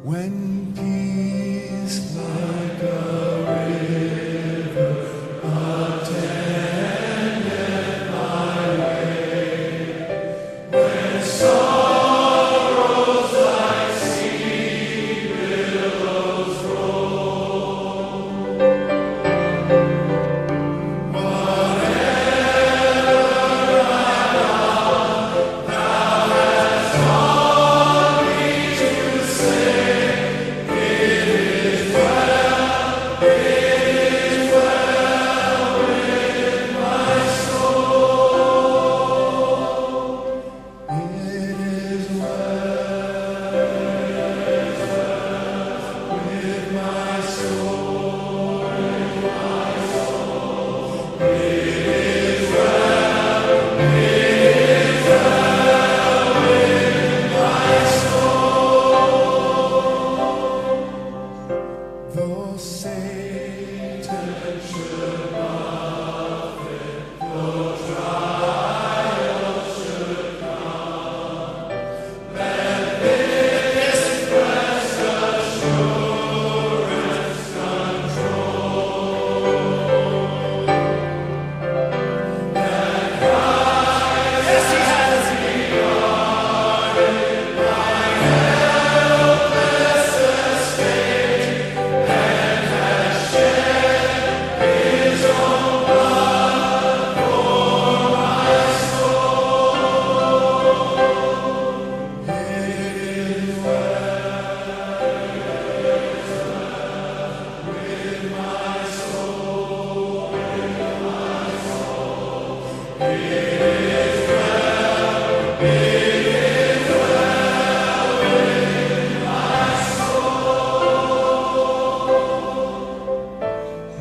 When peace like a river attendeth my way, when sorrows like sea billows roll, whatever I want, thou hast taught me to say, it is well, it is well with my soul. It is well, with my soul, with my soul. It is well, it is well with my soul. Though Satan should buffet, though trials should come, let this blessed assurance control, that Christ Yes, he has has. regarded my helpless estate, and has shed his own blood for my soul. It is well with my soul, with my soul. It is well, it is well with my soul.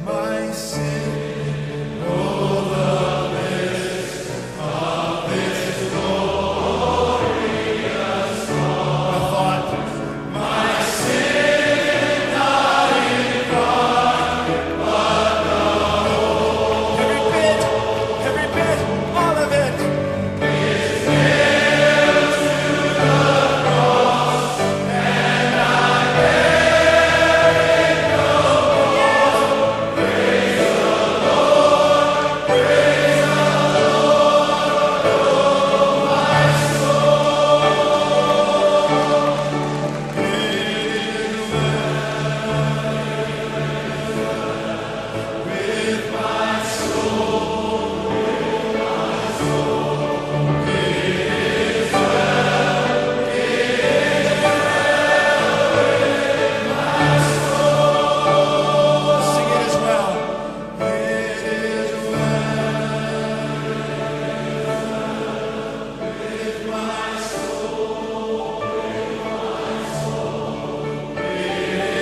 My sin, oh, the bliss of this glorious What a thought. thought. My sin not in part, but the Every bit, every bit, all of it. is nailed to the cross, and I bear it no more. Praise the Lord, praise the Lord, oh my soul. It is well with my soul, with my soul. It is well, it is well with my soul. Sing it as well. It is well with my soul, with my soul. It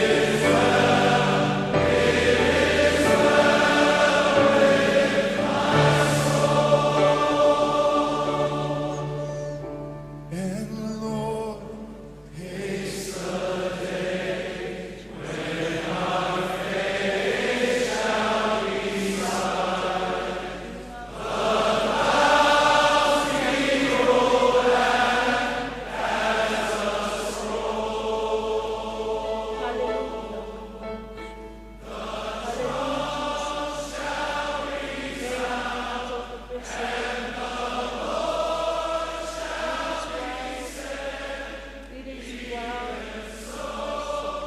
is well, it is well with my soul. And Lord, haste the day when our faith shall be sight. The clouds be rolled back as a scroll. Hallelujah. The Hallelujah, trump Jesus. shall resound, and the Lord It shall is well. descend. It is well Even with so, my soul.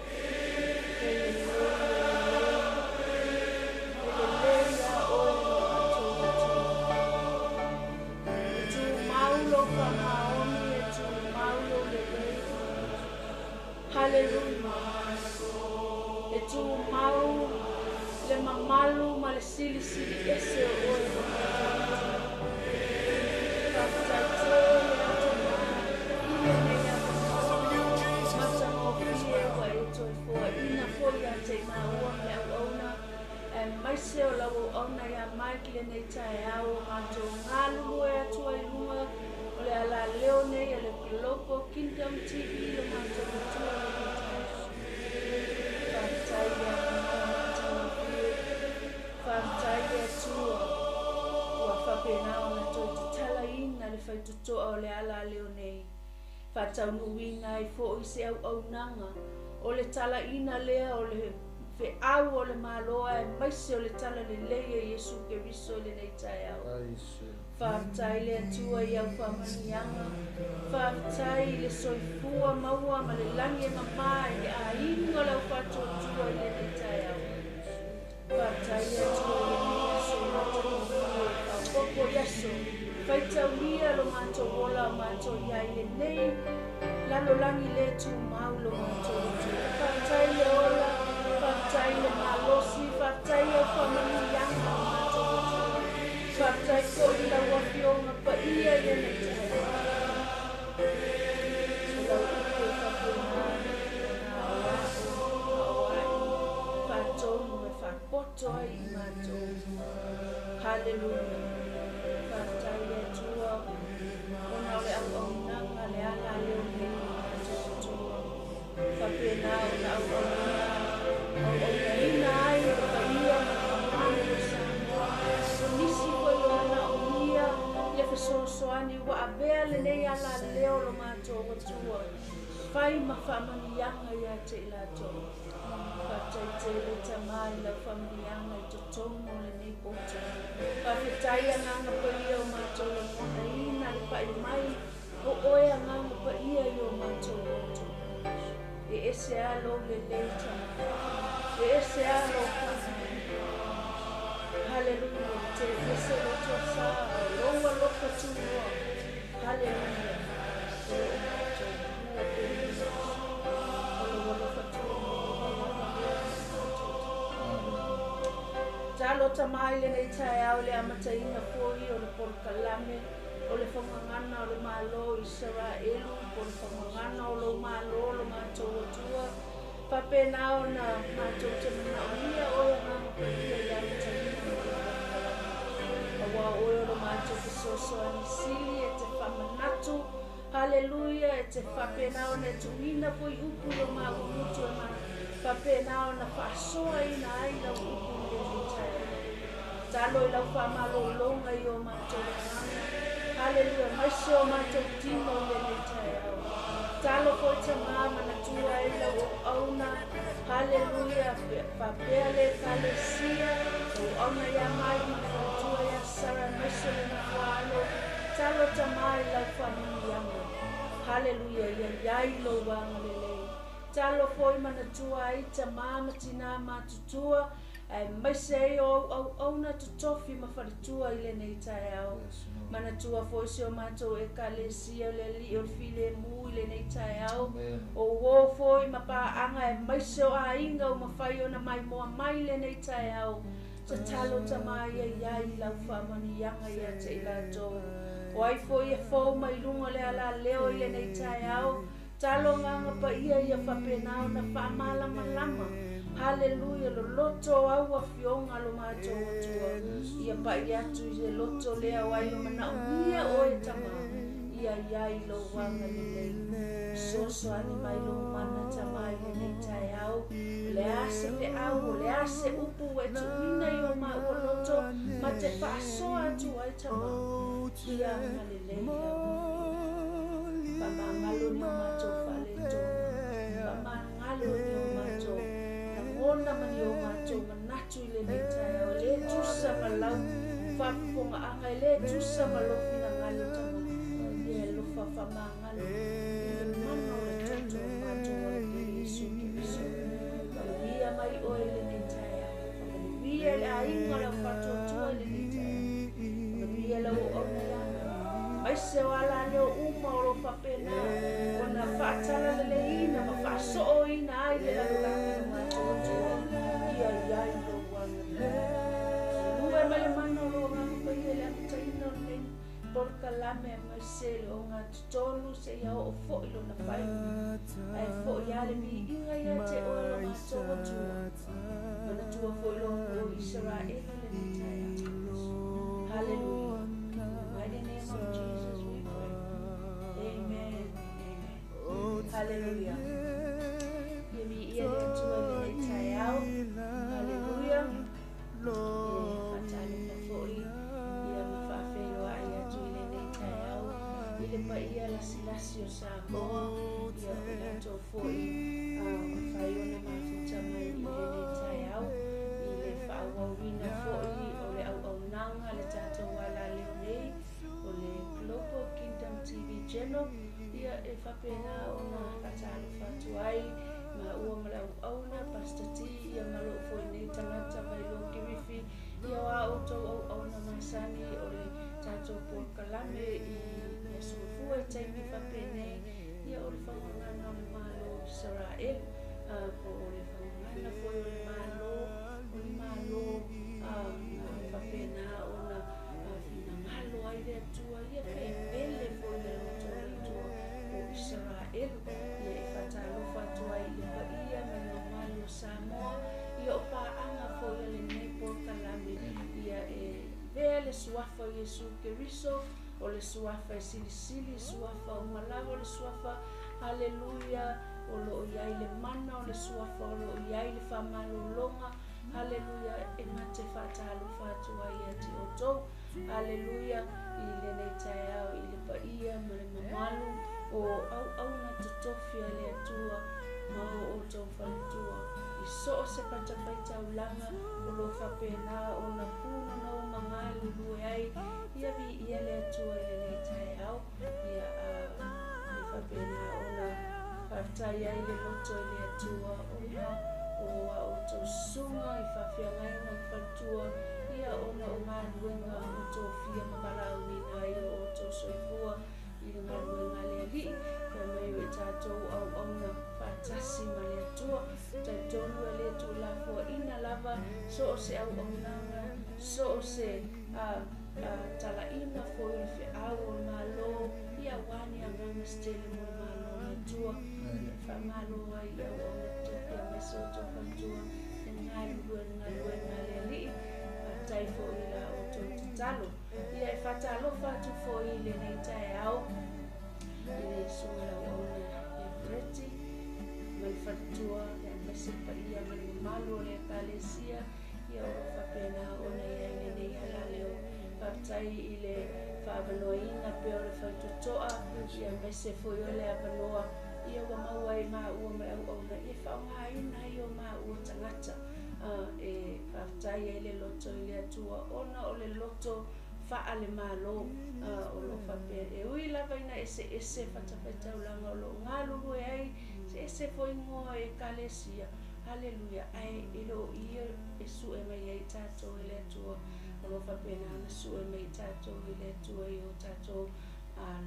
it E is lelei, well with e my lelei a oe lo matou soul. Atua. E It tumau is lou well faamaoni, e tumau lou lelei. with Hallelujah. my E soul. tumau le mamalu ma le silisili ese o oe lo matou Atua. Faafetai tele Atua i lenei Because avanoa. of you, Jesus, it is Matagofie well. ua e toe foaina foi ia te maua ma le auauna. Aemaise o lau auauna iā Mike lenei taeao o matou galulue atu ai i luga o le alaleo nei a le Global Kingdom TV lo matou Atua le Ietaiso. Faafetai le avanoa matagofie. Faafetai le Atua ua faapena ona toe tatalaina le faitotoa o le alaleo nei. Faataunuuina ai foʻi se auaunaga o le talaina lea o le feʻau o le Malo aemaise o le Talalelei e Iesu Keriso i lenei taeao. Faafetai le Atua i au faamanuiaga. Faafetai i le soifua maua ma le lagi e mamā i le aiga o le au faatuatua i lenei taeao. Faafetai le Atua i lenei aso matagofie e faaopoopo i aso faitaulia lo matou ola o matou i ai i lenei lalolagi le tumau lo matou Atua. Faafetai le ola, faafetai le malosi, faafetai au faamanuiaga lo matou Atua. Faafetai foi i lau Afioga paia i lenei taeao. O lau upu e faapena ona aoao ma aoai, faatonu ma faapoto ai i matou. Haleluia. Faafetai le Atua ona o le auaunaga le ala leo nei o matou Atua. Faapena ona auaunaina ai le paia ma le mamalu o Samoa. O nisi foi o manaomia le fesoasoani ua avea lenei ala leo lo matou Atua. Fai ma faamanuiaga ia te i latou. Faafetai tele Tamā i lau faamanuiaga i totonu o lenei poto. Faafetai agaga paia o matou lagonaina le pai mai o oe agaga paia i o matou loto. E ese lava lou lelei Tamā. E ese lava lou faamanuia. Haleluia. Te ese loto sa o lou alofa tunoa. Haleluia. O lo o matou mua pea Iesu. O lou alofa tunoa ua lava lea mo matou Tamā. Talo Tamā i lenei taeao i le amataina foi o le polokalame o le Fagagana o le Malo o Isaraelu po o le Fagagana o lou Malo lo matou Atua. Faapena ona matou te manaomia oe Agaga Paia i le amataina o le polokalame. Aua o oe o lo matou fesoasoani sili e te faamanatu. Haleluia! E te faapena ona e tuuina foi upu i o maua gutu e ma faapena ona faasoaina ai lau upu i lenei taeao. Talo i lau faamalologa i o matou agaga. Haleluia! Aemaise o matou tino i lenei taeao. Talo foi Tamā manatua ai lau auauna. Haleluia! Faapea le Ekalesia, auauna ia Mike ma le faletua ia Sarah aemaise lona fuaalo. Talo Tamā i lau faamanuiaga. Haleluia! Ia i ai lou agalelei. Talo foi manatua ai tamā ma tinā matutua, aemaise ai o au auauna totofi ma faletua i lenei taeao. Manatua foi si o matou Ekalesia o le Alii o le Filemu i lenei taeao. O uō foi ma paaga aemaise o aiga ua mafai ona maimoa mai i lenei taeao. Tatalo Tamā ia i ai i lau faamanuiaga ia te i latou. O ai foi e fou mai luga o le alaleo i lenei taeao, talo agaga paia ia faapena ona faamalamalama. Haleluia, loloto o au afioga lo matou Atua, ia pai atu i le loto lea o ai o manaomia oe Tamā, ia i ai lou agalelei. Fesoasoani mai lou mana Tamā i lenei taeao, o le a se feau, o le a se upu ua e tuuina i o maua loto ma te faasoa atu ai Tamā, ia agalelei lau Afioga. Faamagalo ni o matou faaletonu, faamagalo ni o matou lagona ma ni o matou manatu i lenei taeao, e le tusa ma lau faafofogaaga, e le tusa ma lou finagalo Tamā, ia e alofa faamagalo i le mana o le toto o matou Alii Iesu Keriso. Manuia mai oe i lenei taeao, faamanuia i le aiga o le au faatuatua i lenei taeao, faamanuia lau auauna ia aemaise o alaleo uma o lo o faapena ona faatalaleleiina ma faasooina ai le lalolagi o matou Atua, ia i ai lou agalelei. Galue mai le mana o lou Agaga Paia i le amataina o lenei polokalame aemaise le ogatotonu seia oo foi lona faaiuga, ae foi lava le viiga ia te oe lo matou Atua. Manatua foi lou nuu o Isaraelu i lenei taeao. Haleluia. In the mighty name of Jesus we pray. Amen. Amen. Hallelujah. Ia viia le Atua i lenei taeao. Hallelujah. E faatalofa foi ia ma faafeiloai atu i lenei taeao i le paia lasilasi o Samoa, ia o i latou foi ua mafai ona mafuta mai i lenei taeao i le faaauauina foi o le auaunaga a le tatou alaleo nei o le Global Kingdom TV Channel. Ia e faapena ona faatalofa atu ai maua ma le auauna Pastor T, ia ma lou foi nei tagata Vailoa Kirifi, ia o a outou auauna masani o le tatou polokalame i aso mafua i taimi faapenei, ia o le faugagana o le Malo o Isaraelu, po o le faugagana foi o le Malo, o le Malo na faapena ona finagalo ai le Atua, ia pe pele foi le loto o le Atua o Isaraelu. Ia e faatalofa atu ai i le paia ma le mamalu o Samoa, ia o paaga foi a lenei polokalame, ia e vea le suafa o Iesu Keriso, o le suafa e silisili suafa uma lava, o le suafa, haleluia, o loo i ai le mana, o le suafa o loo i ai le faamalologa, haleluia, e mate faatalofa atu ai ia te outou, haleluia, i lenei taeao i le paia ma le mamalu o auauna totofi a le Atua ma o outou faletua i so o se fatafaitaulaga o loo faapena ona punonou ma galulue ai, ia viia le Atua i lenei taeao, ia e faapena ona faafetai ai le loto i le Atua ona o a outou susuga i faafeagaiga ma faletua, ia ona o galuega ua tofia ma valaauina ai o outou soifua i le galuega a le Alii, fai mai o i tatou auauna faatasi ma le Atua. Talitonu e le tuulafoaina lava so o se auaunaga, so o se talaina foi o le feau o le Malo, ia aua ni agaga se tele mo le Malo o le Atua. Ia faamalo ai i auauna totofi aemaise outou faletua e galulue le galuega a le Alii. Faafetai foi i la outou tatalo. Ia e faatalofa atu foi i lenei taeao i le susuga i le auauna ia Breti ma le faletua, aemaise le paia ma le mamalu o le Ekalesia, ia o loo faapena ona i ai lenei alaleo. Faafetai i le faaavanoaina pea o le faitotoa, ia aemaise foi o le avanoa ia ua maua ai maua ma le auauna ia faaaogaina ai o maua tagata. E faafetai ai le loto i le Atua ona o le loto faalemalo o loo faapea e ui lava ina eseese fatafaitaulaga o loo galulue ai, se ese foi igoa e Ekalesia, haleluia, ae e le o ia e sue mai ai tatou e le Atua, o loo faapena ona sue mai tatou e le Atua i o tatou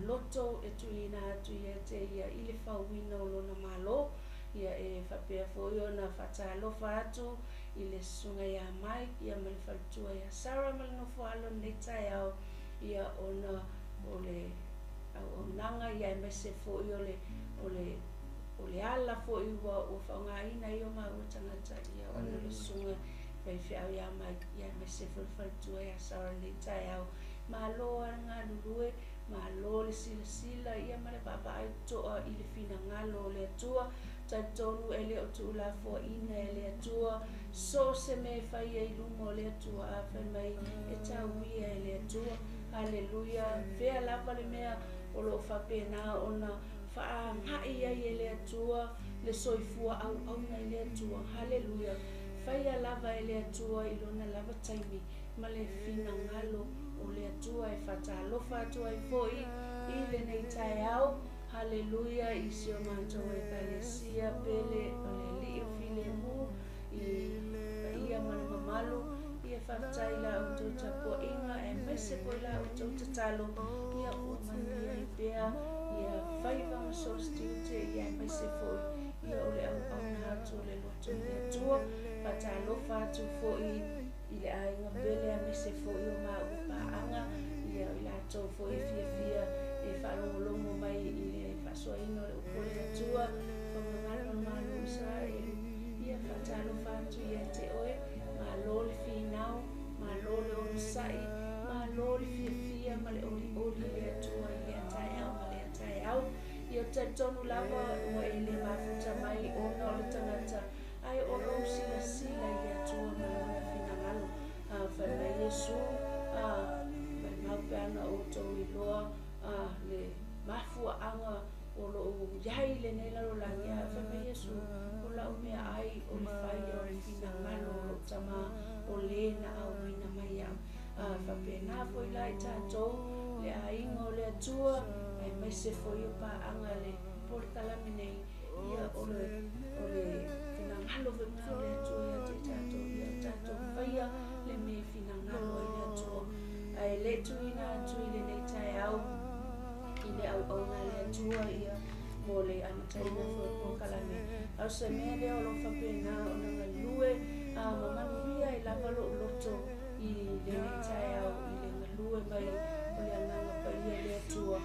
loto e tuuina atu ia te ia i le fauina o lona Malo. Ia e faapea foi ona faatalofa atu i le susuga ia Mike, ia ma le faletua ia Sarah ma le nofoalo lenei taeao, ia ona o le auaunaga, ia aemaise foi o le o le o le ala foi ua faaaogaina ai o maua tagata, ia ona o le susuga faifeau ia Mike, ia aemaise foi le faletua ia Sarah lenei taeao. Malo a le galulue, malo le silasila, ia ma le vaavaai toa i le finagalo o le Atua. Talitonu e le o tuulafoaina e le Atua so o se mea e fai ai i luma o le Atua, a fai mai e tauia e le Atua, haleluia. Fea lava le mea o loo faapena ona faagai ai e le Atua le soifua auauna i le Atua, haleluia, faia lava e le Atua i lona lava taimi ma le finagalo o le Atua. E faatalofa atu ai foi i lenei taeao, haleluia, i si o matou Ekalesia pele o le Alii o Filemu i paia ma le mamalu, ia faafetai la outou tapuaiga aemaise foi la outou tatalo, ia ua manuia ai pea ia faiva ma so o se tiute, ia aemaise foi ia o le auauna atu o le loto i le Atua. Faatalofa atu foi i le aiga pele aemaise foi o maua paaga, ia i latou foi e fiafia e faalogologo mai i le faasoaina o le upu o le Atua, faugagana o le Malo o Isaraelu, ia faatalofa atu ia te oe. Malo le finau, malo le onosai, malo le fiafia ma le olioli i le Atua i lea taeao ma lea taeao. Ia talitonu lava ua e le mafuta mai ona o le tagata, ae o lou silasila i le Atua ma lona finagalo. Fai mai Iesu, maimau pe ana outou iloa le mafuaaga o lo'o iai i lenei lalolagi, ae fai mai Iesu, O la'u meaai o le fai lea o le finagalo o lo'u Tamā o lē na auina mai a'u. A faapena foi la i tatou, le aiga o le Atua, aemaise foi o paaga le polokalame nei, ia o le o le finagalo foi lena o le Atua ia te i tatou, ia tatou faia le mea e finagalo ai le Atua. Ae le tuuina atu i lenei taeao i le auauna a le Atua ia mo le amataina foi o le polokalame. A o se mea lea o lo o faapena ona galue a ma manuia ai lava lou loto i lenei taeao i le galue mai o le Agaga Paia i le Atua.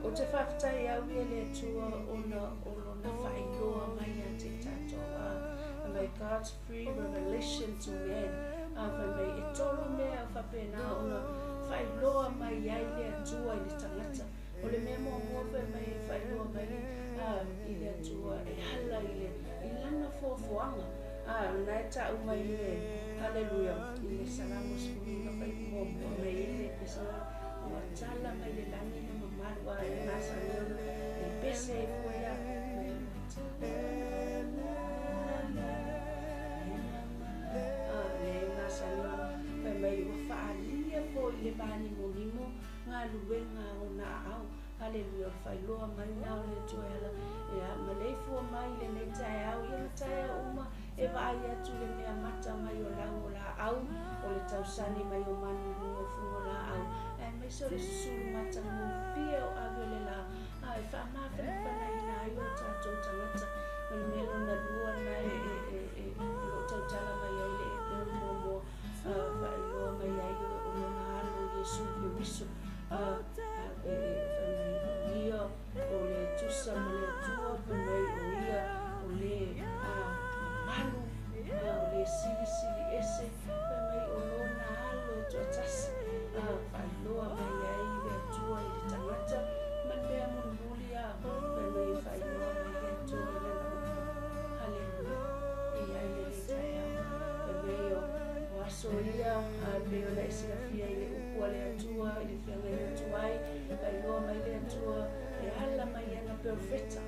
Ou te faafetai au ia i le Atua ona o Lona faailoa mai ia te i tatou, a mai God's free revelation to man, a fai mai e tolu mea o faapena ona faailoa mai ai le Atua i le tagata. O le mea muamua fai mai e faailoa mai a i le Atua e ala i le i lana foafoaga. A na e ta'u mai i le Haleluia i le Salamo 19 fai muamua mai ai le pese ua tala mai le lagi le mamalu a e masani ona e pese ai fua ia mai ua tala a le masani ona fai mai ua faalia foi le vanimonimo galuega o ona aao. Haleluia o le faailoa mai na o le Atua e ala ia maleifua mai i lenei taeao ia ma taeao uma e vaai atu i le mea mata mai o lau o laau o le tausani mai o manu i luga o fuga o laau aemaise o le susulu matagofie o ave o le la a e faamafanafanaina ai o tatou tagata. O le mea lona lua na e e e e o loo tautala mai ai le Ebeu muamua a faailoa mai ai o lona alo Iesu Keriso a e fai mai o ia o le tusa ma le Atua, fai mai o ia o le a mamalu, a o le silisili ese, fai mai o lona alo e toatasi, a faailoa mai ai le Atua i le tagata ma le mea mulimuli, a fai mai e faailoa mai le Atua i lana upu. Haleluia! E i ai lenei taeao, fai mai o o aso ia, a pei ona e silafia i le upu a le Atua i le feagai atu ai, faailoa mai le Atua e ala mai i ana perofeta.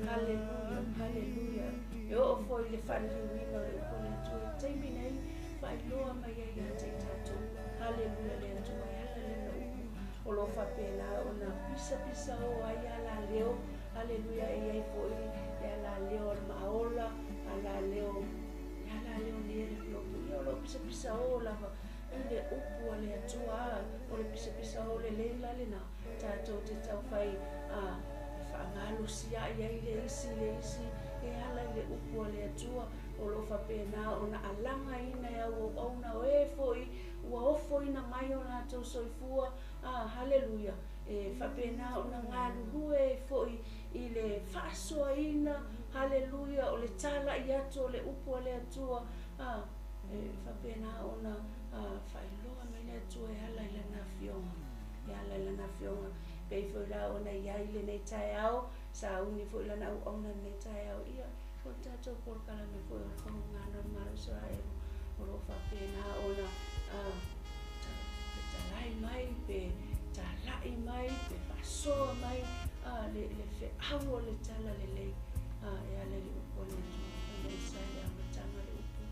Haleluia! Haleluia! E oo foi i le faaliliuina o le upu a le Atua i le taimi nei, faailoa mai ai ia te i tatou. Haleluia! Le Atua e ala lana upu o lo o faapena ona pisapisao ai alaleo. Haleluia! E i ai foi le alaleo a le maaola, alaleo, le alaleo nei a le lotu, ia o lo o pisapisao lava i le upu a le Atua. A o le pisapisao lelei la lena tatou te taufai a e faamalosia'i ai le isi i le isi e ala i le upu a le Atua o lo o faapena ona alagaina e au auauna o e foi ua ofoina mai o latou soifua. A haleluia! E faapena ona galulue ai foi i le faasoaina, haleluia, o le tala'i atu o le upu a le Atua, a e faapena ona faailoa mai le Atua e ala i Lana Afioga, e ala i Lana Afioga. Pei foi la ona i ai lenei taeao, sauni foi lana auauna lenei taeao, ia, o le tatou polokalame foi o le Faugano a le Malo o Isaraelu, o lo o faapena ona pe talai mai, pe tala'i mai, pe faasoa mai le, le feau o le tala lelei e ala i le upu a le Atua. Fai mai sa i le amataga le upu,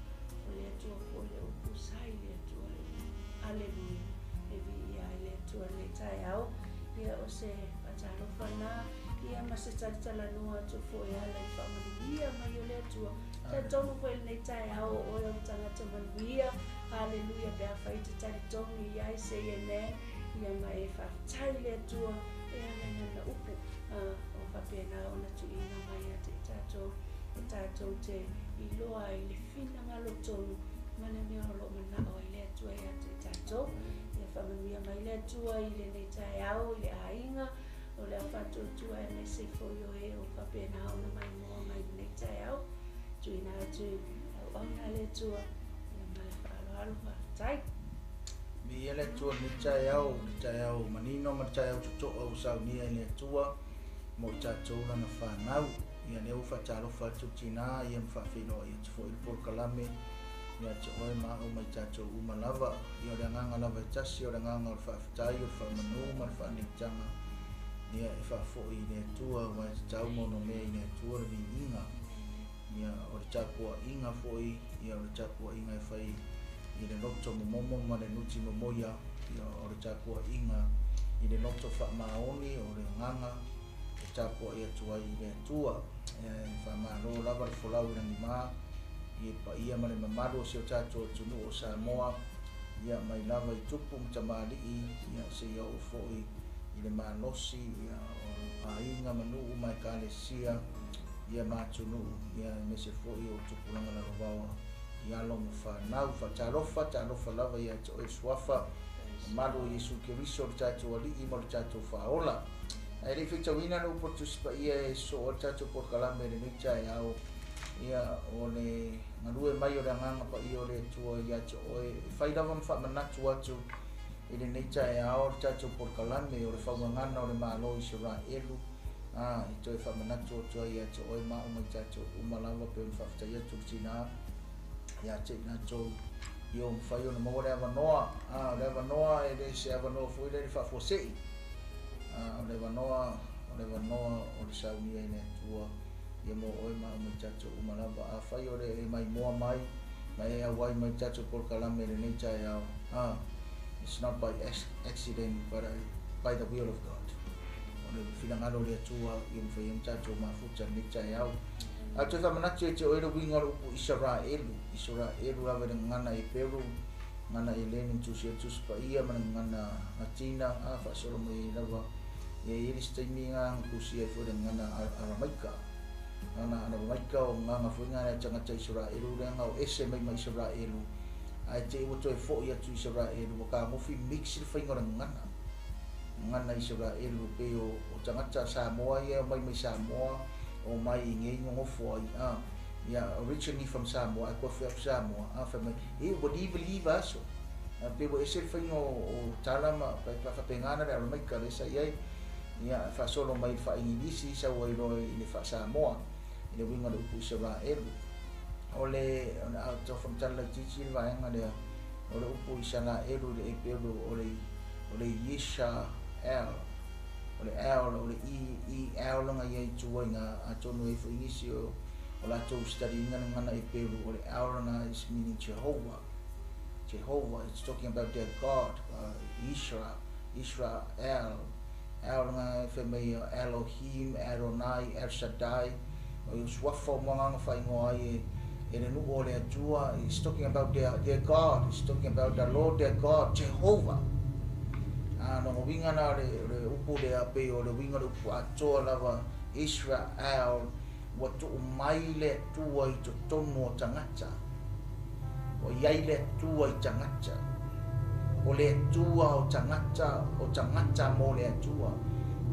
o le Atua foi le upu, sa i le Atua le upu. Aleluia! E viia ai le Atua i lenei taeao. Ia, o se faatalofa na, ia ma se talitalanoa atu foi e ala i le faamanuia mai o le Atua. Talitonu foi i lenei taeao o oe o le tagata manuia. Haleluia! Pe afai e te talitonu i ai, say amen. Ia ma e faafetai i le Atua e ala i Lana upu, a o faapena ona tuuina mai ia te i tatou, e tatou te iloa ai le finagalo tonu ma le mea o lo o manao ai le Atua ia te i tatou. Ia faamanuia mai le Atua i lenei taeao i le aiga o le au faatuatua aemaise foi o e o faapena ona maimoa mai lenei taeao. Tuuina atu i auauna a le Atua ia ma le faaaloalo. Faafetai. Viia le Atua i lenei taeao, le taeao manino ma le taeao totoa ua saunia e le Atua mo i tatou lana fanau. Ia lea ua faatalofa atu tina ia ma faafeiloai atu foi le polokalame ia te oe ma au ma i tatou uma lava. Ia o le agaga lava e tasi, o le agaga o le faafetai, o le faamanu ma le faaneetaga Ia, e faafoi i le Atua, aua e tatau ma ona mea i le Atua le viiga. Ia, o le tapuaiga foi, ia, o le tapuaiga e fai i le loto momomo ma le nuti momoia, ia, o le tapuaiga i le loto faamaoni, o le agaga e tapuai atu ai i le Atua. E faamalo lava le folau i lagima i le paia ma le mamalu o si o tatou atunuu o Samoa, ia, mai lava i tupu ma tamalii, ia, seia oo foi i le malosi, ia, o aiga ma nuu ma ekalesia, ia, ma atunuu, ia, aemaise foi o tupulaga lalovaoa i alo ma fanau. Faatalofa, talofa lava ia te oe le Suafa mamalu o Iesu Keriso, le tatou Alii ma le tatou Faaola. Ae le i faitauina le upu o le Tusi Paia e sosoo ai le tatou polokalame i lenei taeao, ia, o le galue mai o le Agaga Paia o le Atua ia te oe, e fai lava ma faamanatu atu i lenei taeao le tatou polokalame o le faugagana o le Malo o Isaraelu, a, e toe faamanatu atu ai ia te oe ma au ma i tatou uma lava, pei ona faafetai atu le tinā ia te i latou i o mafai ona maua le avanoa. A, o le avanoa e le se avanoa foi lea le faafuasei. A, o le avanoa, o le avanoa o le saunia i le Atua ia mo oe ma au ma i tatou uma lava. Afai o le e maimoa mai ma e auai mai le tatou polokalame i lenei taeao, a, it's not by accident but by the will of God. O le finagalo o le Atua ia mafai ai ona tatou mafuta i lenei taeao. A toe faamanatu ia te oe le uiga o le upu Isaraelu, Isaraelu lava i le gagana Eperu, gagana Eleni na tusi ai le Tusi Paia ma le gagana Latina, a faasolo mai ai lava. Ia e i ai le isi taimi na tusi ai foi le gagana Aramaika. Gagana Aramaika o gagana foi na e tagata Isaraelu lea na o ese mai ma Isaraelu, ae te i ua toe fo'i atu Isaraelu ua kagofi mix le faiga o le gagana. Gagana Isaraelu pei o tagata Samoa ia e omai mai Samoa, omai i nei nonofo ai, a, ia, originally from Samoa, ae koe atu Samoa, a, fai mai, e, ua liva liva aso. A, pei ua ese le faiga o tala ma faapena na le Aramaika lea sa i ai. Ia, faasolo mai i le faa-Igilisi, sau ai loa i le faa-Samoa, i le uiga o le upu Isaraelu. O le, o le a tau faamatala laitiiti le vaega lea, o le upu Isaraelu i le Eperu, o le, o le Yisha-el, o le L, o le E, E, L na i ai i tua i ina, atonu e i ai foi nisi o latou study ina le gagana Eperu, o le L na is meaning Jehovah. Jehovah, it's talking about their God, Isra, Israel, L na e fai mai Elohim, Adonai, El Shaddai, o le suafa o agaga faaigoa ai e le nuu o le Atua. It's talking about their God, it's talking about the Lord their God, Jehovah. A, lona uiga na o le upu lea, pei o le uiga o le upu atoa lava Israel, ua tuu mai le Atua i totonu o tagata. Ua i ai le Atua i tagata. O le Atua o tagata, o tagata mo le Atua.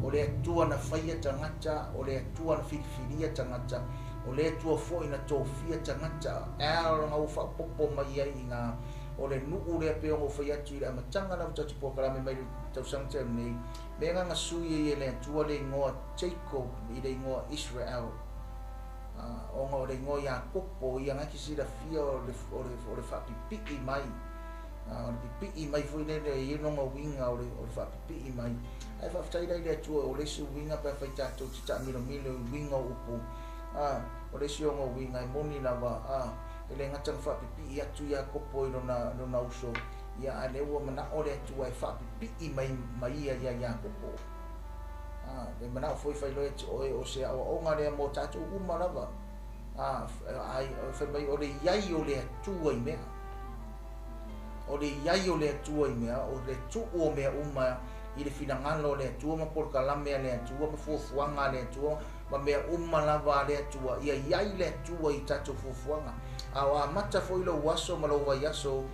O le Atua na faia tagata, o le Atua na filifilia tagata, o le Atua foi na tofia tagata. El na ua faaopoopo mai ai i ina o le nuu lea pei ona ou fai atu i le amataga lava o tatou polokalame mai le tausaga talu nei, mea na na sui ai e le Atua le igoa Jacob i le igoa Israel, ona o le igoa Iakopo ia na te silafia o le faapipii mai, o le pipii mai foi lele e i ai lona uiga o le faapipii mai. Ae faafetai la i le Atua o le isi uiga pe afai tatou te taamilomilo i uiga o upu, o le isi ona uiga e moni lava, e le gata na faapipii atu Iakopo i lona uso, ia, a o lea ua manao le Atua e faapipii mai ma ia ia Iakopo. E manao foi failoa ia te oe o se aoaoga lea mo tatou uma lava. Fai mai o le i ai o le Atua i mea. O le i ai o le Atua i mea, o le tuu o mea uma i le finagalo o le Atua ma polokalame a le Atua ma fuafuaga a le Atua ma mea uma lava a le Atua. Ia i ai le Atua i tatou fuafuaga. A o amata foi lou aso ma lou vaiaso,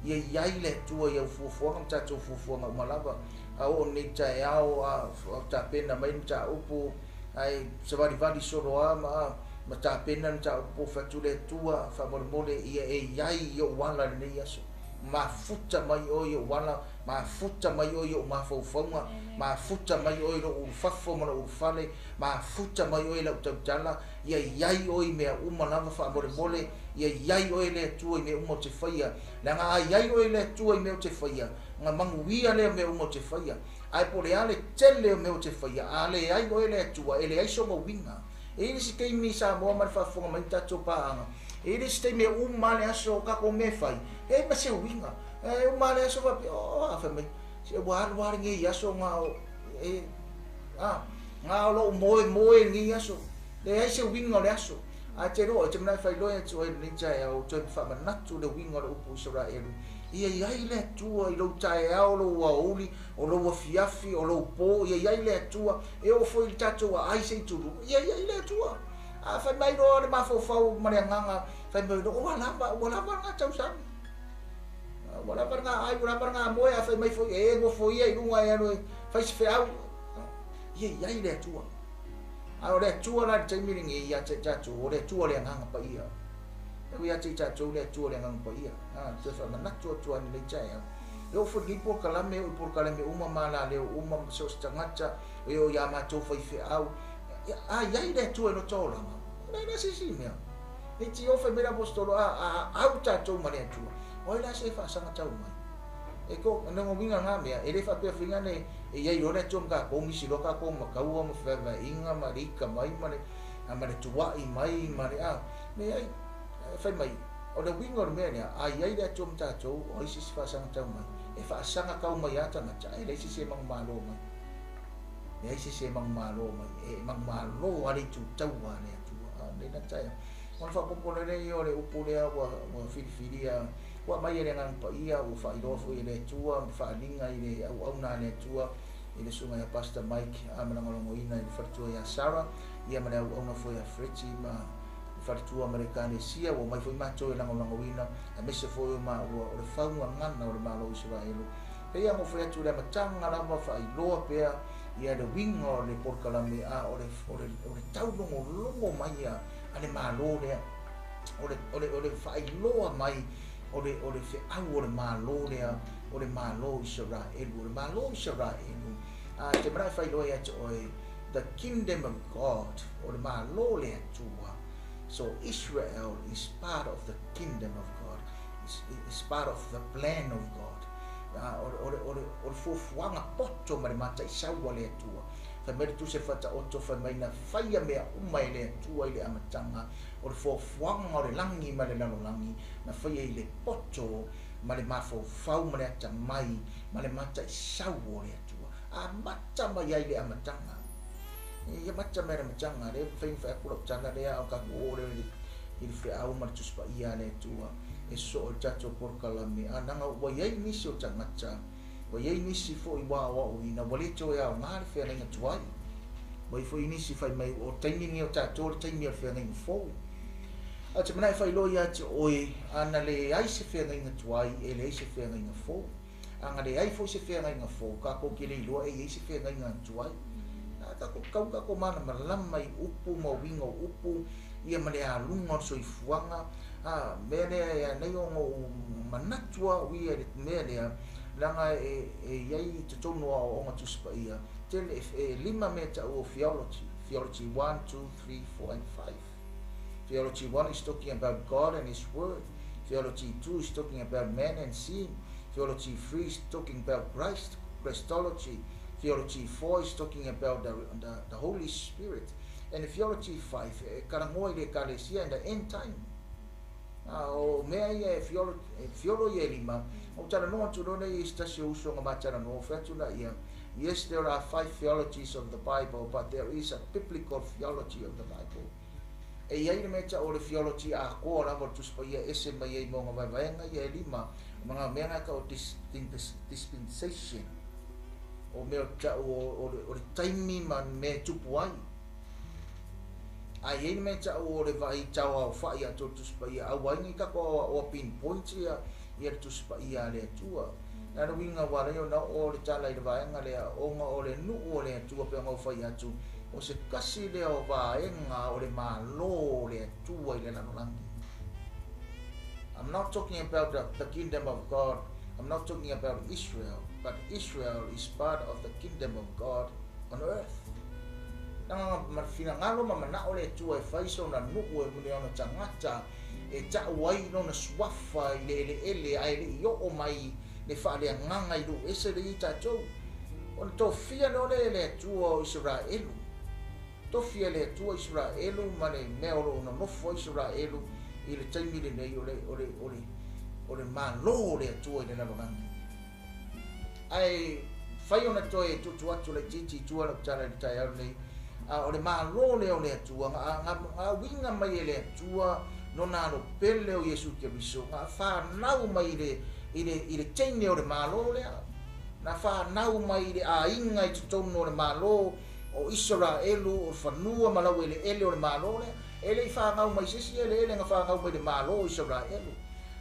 ia i ai le Atua i au fuafuaga ma tatou fuafuaga uma lava. A oo nei taeao a tapena mai le mataupu, ae savalivali solo a ma tapena le mataupu, fai atu le Atua, faamolemole ia e i ai i ou ala i lenei aso. Mafuta mai oe i ou ala, mafuta mai oe i ou mafaufauga, mafuta mai oe i lou ulufafo ma lou ulufale, mafuta mai oe i lau tautala, ia i ai oe i mea uma lava faamolemole, ia i ai oe le Atua i mea uma ou te faia. Leaga a i ai oe le Atua i mea ou te faia, na manuia lea mea uma ou te faia. Ae po o le a le tele o mea ou te faia, a leai oe le Atua, e leai sona uiga. E i ai le isi taimi i Samoa ma le faafofoga mai tatou paaga, e i ai le isi taimi e uma lava le aso o tatou mea e fai, e leai ma se uiga. E uma lava le aso faapea, oh, a fai mai, se ua alu lava lenei aso na o, e, a, na o lou moemoe i lenei aso. Leai se uiga o le aso. Ae te iloa, e te manao e faailoa atu ai i lenei taeao, toe faamanatu le uiga o le upu Isaraelu, Ia i ai le Atua i lou taeao, lou aoauli, o lou afiafi, o lou po, ia i ai le Atua, e oo foi i le tatou aai se i tulu, ia i ai le Atua. A fai mai loa le mafaufau ma le agaga, fai mai loa, ua lava, ua lava lena tausami. Ua lava lena aai, ua lava lena moe, a fai mai foi, e nofo ia i luga e alu e fai se feau. Ia i ai le Atua. A o le Atua la i le taimi lenei ia te i tatou, o le Atua o le Agaga Paia. E ui ia te i tatou le Atua o le Agaga Paia. A, toe faamanatu atu lava i lenei taeao. E oo foi i lenei polokalame, e oo i polokalame uma ma alaleo uma ma so o se tagata, e oo ia matou faifeau. A i ai le Atua i lota olaga, e leai la se isi mea. E iti o fai mai le Aposetolo, a, a au tatou ma le Atua, o ai la se e faasaga tau mai? E ko, lona uiga na mea, e le faapea foi lea e i ai loa le Atua ma tatou, misi loa tatou ma taua ma fevaevaeaiga ma le ika mai ma le, ma le tuai mai ma le, a, leai, fai mai, o le uiga o le mea lea, a i ai le Atua ma tatou, o ai se isi faasaga tau mai? E faasaga tau mai lava tagata, ae leai se isi e manumalo mai. Leai se isi e manumalo mai, e manumalo lava le itu taua a le Atua. A, lenei la taeao. Ona faaopoopo loa lea o le upu lea ua, ua filifilia, ua aumai e le Agaga Paia, ua faailoa foi e le Atua ma faaaliga i le auauna a le Atua i le susuga ia Pastor Mike a ma lagolagoina i le faletua ia Sarah, ia ma le auauna foi ia Fretty ma le faletua ma le Ekalesia, ua omai foi matou e lagolagoina, aemaise foi o maua o le faugagana o le Malo o Isaraelu. Pei lava ona ou fai atu i le amataga lava, faailoa pea ia le uiga o le polokalame, a o le, o le, o le taulogologo mai a, a le Malo lea, o le, o le, o le faailoa mai o le, o le feau o le Malo lea, o le Malo o Isaraelu, o le Malo o Isaraelu, a te manao e faailoa ia te oe, the kingdom of God, o le Malo o le Atua. So Israel is part of the kingdom of God, is, is part of the plan of God. O, o, o, o, o le fuafuaga poto ma le mataisau a le Atua. Fai mai le Tusi a le Faataoto, fai mai na faia mea uma e le Atua i le amataga, o le fuafuaga o le lagi ma le lalolagi, na faia i le poto ma le mafaufau ma le atamai ma le mataisau o le Atua. Amata mai ai le amataga. Ia amata mai le amataga, lea e mafai ona fai atu lau tala lea, a o tatou oo lea i le feau ma le Tusi Paia a le Atua e sosoo i le tatou polokalame. A leaga ua i ai nisi o tagata, ua i ai nisi foi ua aoaoina, ua le toe aoga le feagaiga tuai. Ua i ai foi nisi fai mai, o le taimi lenei o tatou o le taimi o le feagaiga fou. Ae ou te manao e faailoa ia te oe, a na leai se feagaiga tuai, e leai se feagaiga fou. A na leai foi se feagaiga fou, tatou te le iloa e i ai se feagaiga tuai. A tatou tatau tatou malamalama i upu ma uiga o upu, ia ma le aluga o le soifuaga. A mea lea e anai ona ou manatu au ia i le mea lea, leaga e, e i ai i totonu o aoaoga Tusi Paia, tele, e lima mea taua o theology, theology 1, 2, 3, 4 and 5. Theology 1 is talking about God and His Word. Theology 2 is talking about man and sin. Theology 3 is talking about Christ, Christology. Theology 4 is talking about the, the, the Holy Spirit. And Theology 5, e karangoa i le Ekalesia in the end time. A o mea ia e fiolo, e fiolo ia e lima, o talanoa atu loa lea i se tasi o uso na ma talanoa, fai atu laia, yes, there are five theologies of the Bible, but there is a biblical theology of the Bible. E i ai le mea tau o le theology atoa lava o le Tusi Paia e ese mai ai ma ona vaevaega ia e lima, ma ngā mea ngā tau o dis, dispensation, o mea tau o, o, o le taimi ma mea e tupu ai. A i ai le mea tau o le vaai tauaofa'i atu o le Tusi Paia, aua ai nei tatou aoaoa pinpoint ia ia le Tusi Paia a le Atua. Na le uiga ua ala ai ona oo le tala i le vaega lea, ona o le nuu o le Atua pei ona ou fai atu, o se tasi lea o vaega o le Malo o le Atua i le lalolagi. I'm not talking about the, the kingdom of God, I'm not talking about Israel, but Israel is part of the kingdom of God on earth. Leaga ma finagalo ma manao le Atua e fai sona nuu e muli ona tagata e ta'u ai lona suafa i le eleele ae le i oo mai le faaleagaga i lou ese lea i tatou. Ona tofia loa lea e le Atua o Isaraelu, tofi e le Atua Isaraelu ma le mea o lo o nonofo ai Isaraelu i le taimi lenei o le, o le, o le, o le Malo o le Atua i le lalolagi. Ae fai ona toe tuutuu atu laitiiti i tua lau tala i le taeao lenei, a o le Malo lea o le Atua, na, na, na uiga mai e le Atua lona alo pele o Iesu Keriso, na fanau mai i le, i le, i le teine o le Malo lea, na fanau mai i le aiga i totonu o le Malo o Isaraelu, o le fanua ma laueleele o le Malo lea. E le i fanau mai i se isi eleele, na fanau mai i le Malo o Isaraelu.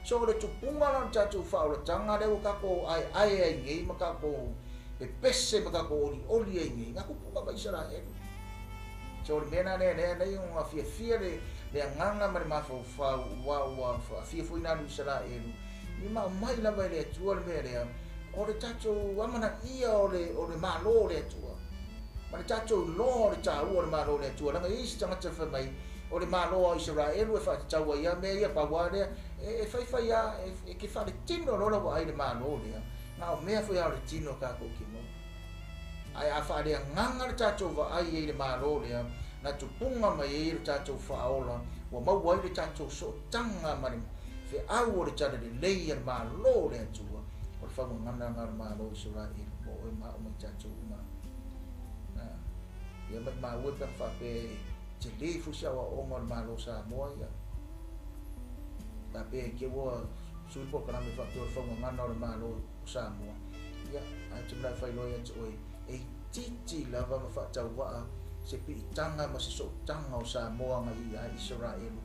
So o le tupuga la o le tatou faaolataga lea ua tatou aeae ai nei ma tatou pepese ma tatou olioli ai nei, na tupuga mai Isaraelu. So o le mea la lea lea alai ona fiafia le le agaga ma le mafaufau ua ua faafia foi na alu Isaraelu ni ma aumai lava e le Atua le mea lea o le tatou amanaia o le o le Malo o le Atua ma le tatou iloa o le taua o le Malo o le Atua leaga e i ai isi tagata fai mai o le Malo a Isaraelu e faatatau ai a mea ia pau a lea e faifai a e ke faaletino loa lau vaai i le Malo lea na o mea foi a o le tino tatou te maua. Ae a faaleagaga le tatou vaai ai i le Malo lea na tupuga mai ai lo tatou faaola, ua maua ai le tatou sootaga ma le feau o le talalelei a le Malo o le Atua, o le faugagana lena o le Malo o Isaraelu mo oe ma au ma i tatou uma. Ia maimau e pe ana faapea e tele foi se aoaoga o le Malo o Samoa ia. Faapea e te ua sui polokalame faapea o le faugagana o le Malo o Samoa. Ia, ae te manao e faailoa ia te oe, e itiiti lava ma faatauvaa se piitaga ma se sootaga o Samoa agai ia Isaraelu,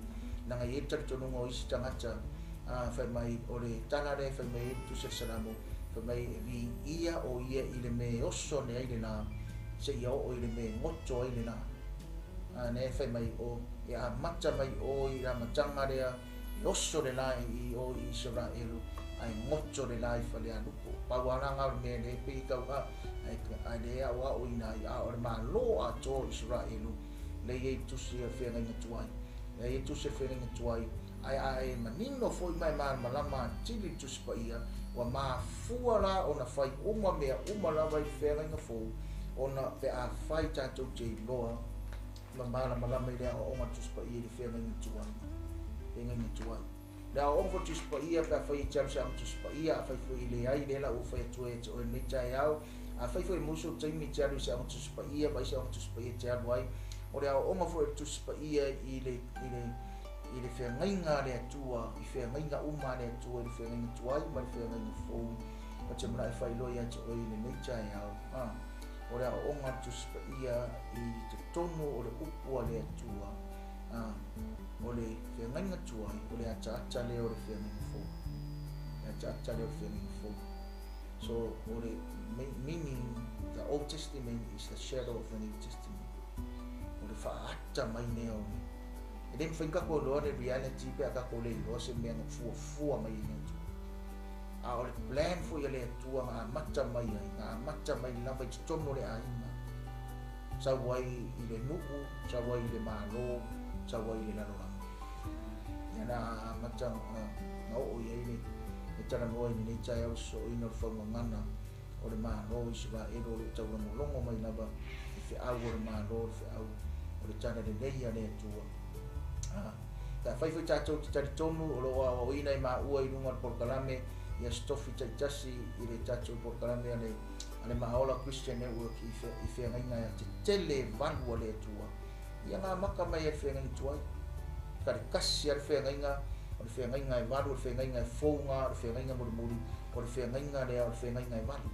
leaga e i ai le talitonuga o isi tagata, a, fai mai, o le tala lea e fai mai ai le Tusi a le Salamo, fai mai, e viia o ia i le mea e oso ane ai le lā, seia oo i le mea e goto ai le lā. A, lea e fai mai, o, e amata mai o i le amataga lea, E oso le la i o i Isaraelu, ae goto le la i Falealupo. Pau lava la na o le mea lea e pei e tau a, ae le aoaoina ai, a o le Malo atoa o Isaraelu, lea e i ai le tusi a le feagaiga tuai. Lea e i ai le tusi a le feagaiga tuai, ae a e manino foi ma e malamalama atili le Tusi Paia, ua mafua la ona fai uma mea uma lava i le feagaiga fou, ona pe a fai tatou te iloa ma malamalama i le aoaoga a le Tusi Paia i le feagaiga tuai. Feagaiga tuai. Le aoaoga foi o le Tusi Paia, pe afai e te alu i se aoga Tusi Paia, afai foi e leai, lea la ua fai atu ai ia te oe i lenei taeao, afai foi e maua sou taimi e te alu i se aoga Tusi Paia, vaai se aoga Tusi Paia e te alu ai, o le aoaoga foi o le Tusi Paia i le, i le, i le feagaiga a le Atua, i feagaiga uma a le Atua, i le feagaiga tuai ma le feagaiga fou, ou te manao e faailoa ia te oe i lenei taeao. Ah. O le aoaoga a le Tusi Paia i totonu o le upu a le Atua, ā, o le feagaiga tuai, o le ataata lea o le feagaiga fou. Le ataata lea o le feagaiga fou. So, o le meaning, the Old Testament is the shadow of the New Testament. O le faaata mai lea o le... E le mafai ona tatou iloa le reality pe a tatou le iloa se mea na fuafua mai e le Atua. A o le plan foi a le Atua na amata mai ai, na amata mai lava i totonu o le aiga, sau ai i le nuu, sau ai i le Malo, sau ai i le lalolagi. Ia na amata na oo i ai le, le talanoa i lenei taeao le sosooina o le faugagana o le Malo o Isaraelu o lo o taulogologo mai lava i feau o le Malo, le feau o le talalelei a le Atua. Ah, pe afai foi tatou te talitonu o lo o aoaoina e maua i luga o le polokalame i aso tofi taitasi i le tatou polokalame a le, a le Maaola Christian Network i, fe, i feagaiga e tetele valu a le Atua, ia na amata mai e le feagaiga tuai. Ka le kasi a le feagaiga, o le feagaiga e valu, o le feagaiga e fouga, o le feagaiga mulimuli, o le feagaiga lea, o le feagaiga e valu.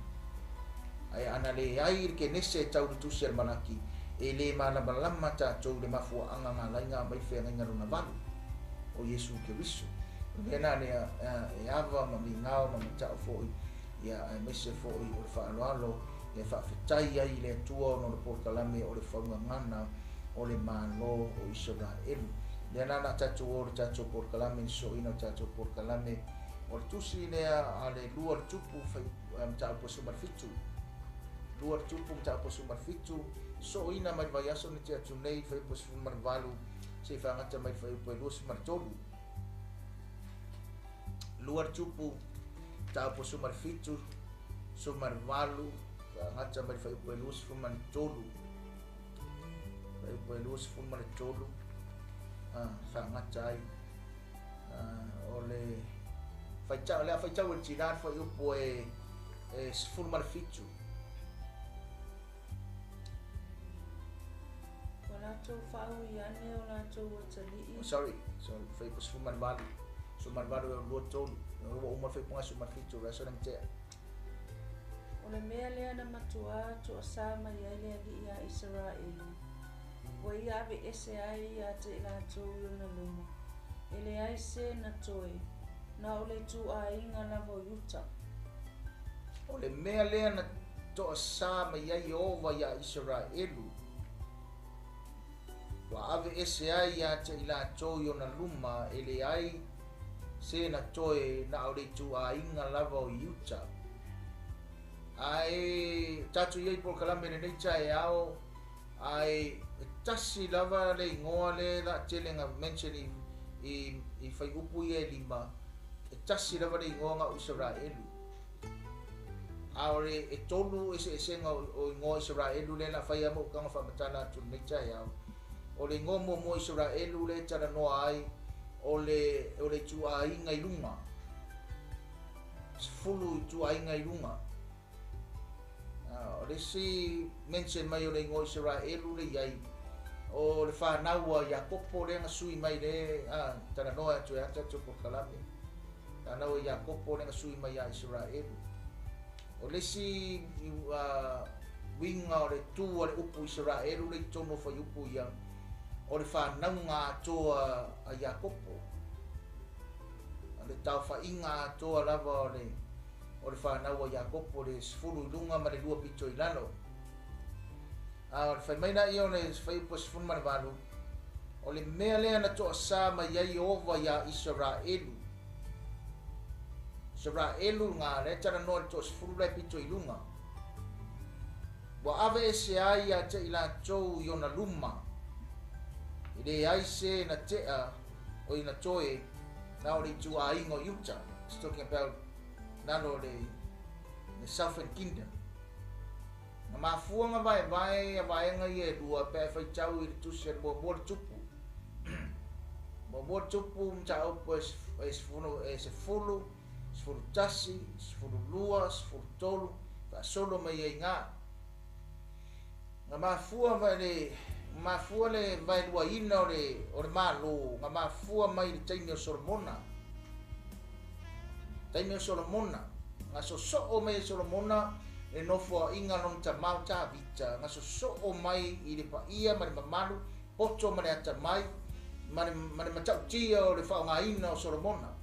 Ae ana leai le Kenese e tau le tusi a le Malaki, e le malamalama tatou i le mafuaaga na ala ai na aumai le feagaiga lona valu, o Iesu Keriso. O le mea la lea, e ava ma migao ma mata'o foi, ia, aemaise foi o le faaaloalo e faafetai ai i le Atua ona o le polokalame o le faugagana o le Malo o Isaraelu. Lea la o le a tatou o i le tatou polokalame, le sosoina o le tatou polokalame o le tusi lea a le lua o le tupu fai, mataupu e 17. Lua le tupu mataupu 17, sosoina mai le vaiaso na tea atu nei, fuaiupu e 18, seia faagata mai le fuaiupu e 23. Lua le tupu mataupu 17, 18, Faagata mai le fuaiupu e 23. Fuaiupu e 23 faagata ai. O le faitau, le a faitau e le tinā le fuaiupu e 17. Ua latou faaui ane o latou atalii. Oh, sorry, sorry, fuaiupu 18. 18 e 2 3. Ua uma le fuaiupuga 17, o le aso lea na tea. O le mea lea na matuā toasā mai ai le Alii ia Isaraelu, ua ia aveese ai ia te i latou i ona luma, e leai se na toe, na o le ituaiga lava o Iuta. O le mea lea na toasā mai ai Ieova iā Isaraelu, ua aveese ai ia te i latou i ona luma, e leai se na toe, na o le ituaiga lava o Iuta. Ae tatou i ai i polokalame i lenei taeao, ae e tasi lava le igoa le la tele na mention i, i, i fuaiupu ia e lima, e tasi lava le igoa na o Isaraelu. A o le e tolu eseesega o, o igoa Isaraelu lea la fai a mo taga faamatala atu lenei taeao. O le igoa muamua Isaraelu le talanoa ai o le, o le ituaiga i luga. 10 ituaiga i luga. O le isi mention mai o le igoa Isaraelu le i ai, o le fanau a Iakopo lea na sui mai le talanoa atu e a tatou polokalame. Fanau a Iakopo lea na sui mai ia Isaraelu. O le isi uiga o le tu a le upu Isaraelu le i totonu o fuaiupu ia, o le fanauga atoa a Iakopo. O le taofaiga atoa lava o le o le fanau a Iakopo, le 10 i luga ma le 2 pito i lalo. A o le fai mai lea o le fuaiupu 18, o le mea lea na toasā mai ai Ieova iā Isaraelu. Isaraelu ngā lea talanoa le toasefulu la e pito i luga. Ua aveese ai ia te i latou i ona luma. E leai se na tea o ina toe na o le ituaiga o Iuta. It's talking about lalo o le, le Southern Kingdom. Na mafua nga vaevae a vaega ia e lua pe a e faitau i le tusi a le muamua le tupu. Muamua le tupu mataupu e e 10, 11, 12, 13, faasolo mai ai ngā. Na mafua vai le mafua le vaeluaina o le o le Malo, na mafua mai i le taimi o Solomona. Taimi o Solomona, na sosoo mai e Solomona le nofoaiga lona tamā o Tavita, na sosoo mai i le paia ma le mamalu, poto ma le atamai, ma le, ma le matautia o le faaaogaina o Solomona.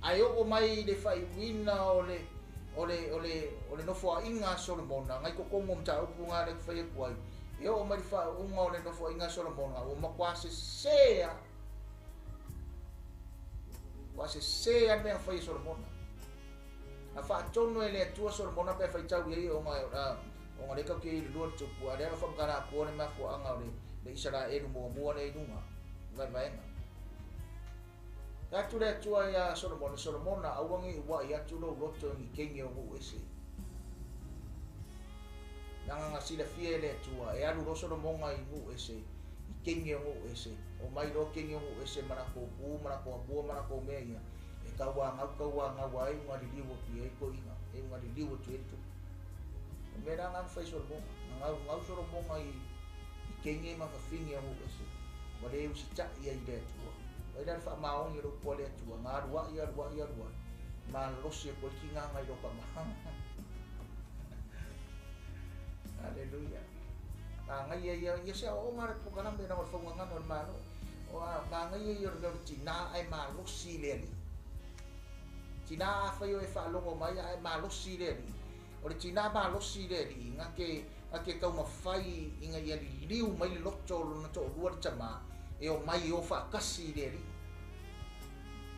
Ae oo mai i le faaiuina o le o le o le o le nofoaiga a Solomona, ngai totonu o mataupu na lea ou te fai atu ai, e oo mai le faaiuga o le nofoaiga a Solomona, ua matua sesē lava. Ua sesē lava le mea na fai e Solomona. Na faatonu e le Atua Solomona pe a faitau i ai ona ona lea tatou te i ai i le lua le tupu, a o lea na faamatala atoa le mafuaaga o le le Isaraelu muamua lea i luga, vaevaega. Fai atu le Atua iā Solomona, Solomona, aua ne i uaʻi atu lou loto i ni teine o nuu ese. Leaga na silafia e le Atua, e alu loa Solomona i nuu ese, i teine o nuu ese, omai loa teine o nuu ese ma latou pu ma latou apua ma latou mea ia, e tauagau tauagau ai una liliu atu i ai toeaiina, e una liliu atu i ai le tupu. O le mea la lena na fai e Solomona, na gaugau Solomona i i teine ma fafine o nuu ese, ua le usitai ai i le Atua. Vaai la le faamaoni o le upu a le Atua, na aluai, aluai, aluai, malolosi atu ai le tigaga i lou tama. Aleluia. Manaia ia, ia se aoaoga le polokalame leaga o le faugagana o le Malo. O a, manaia ia o le mea o le tinā ae malosi i le Alii. Tinā afai o e faalogo mai ae malosi i le Alii. O le tinā malosi i le Alii, na te, na te taumafai ina ia liliu mai le loto o lona toalua le tamā, e omai e o faatasi i le Alii.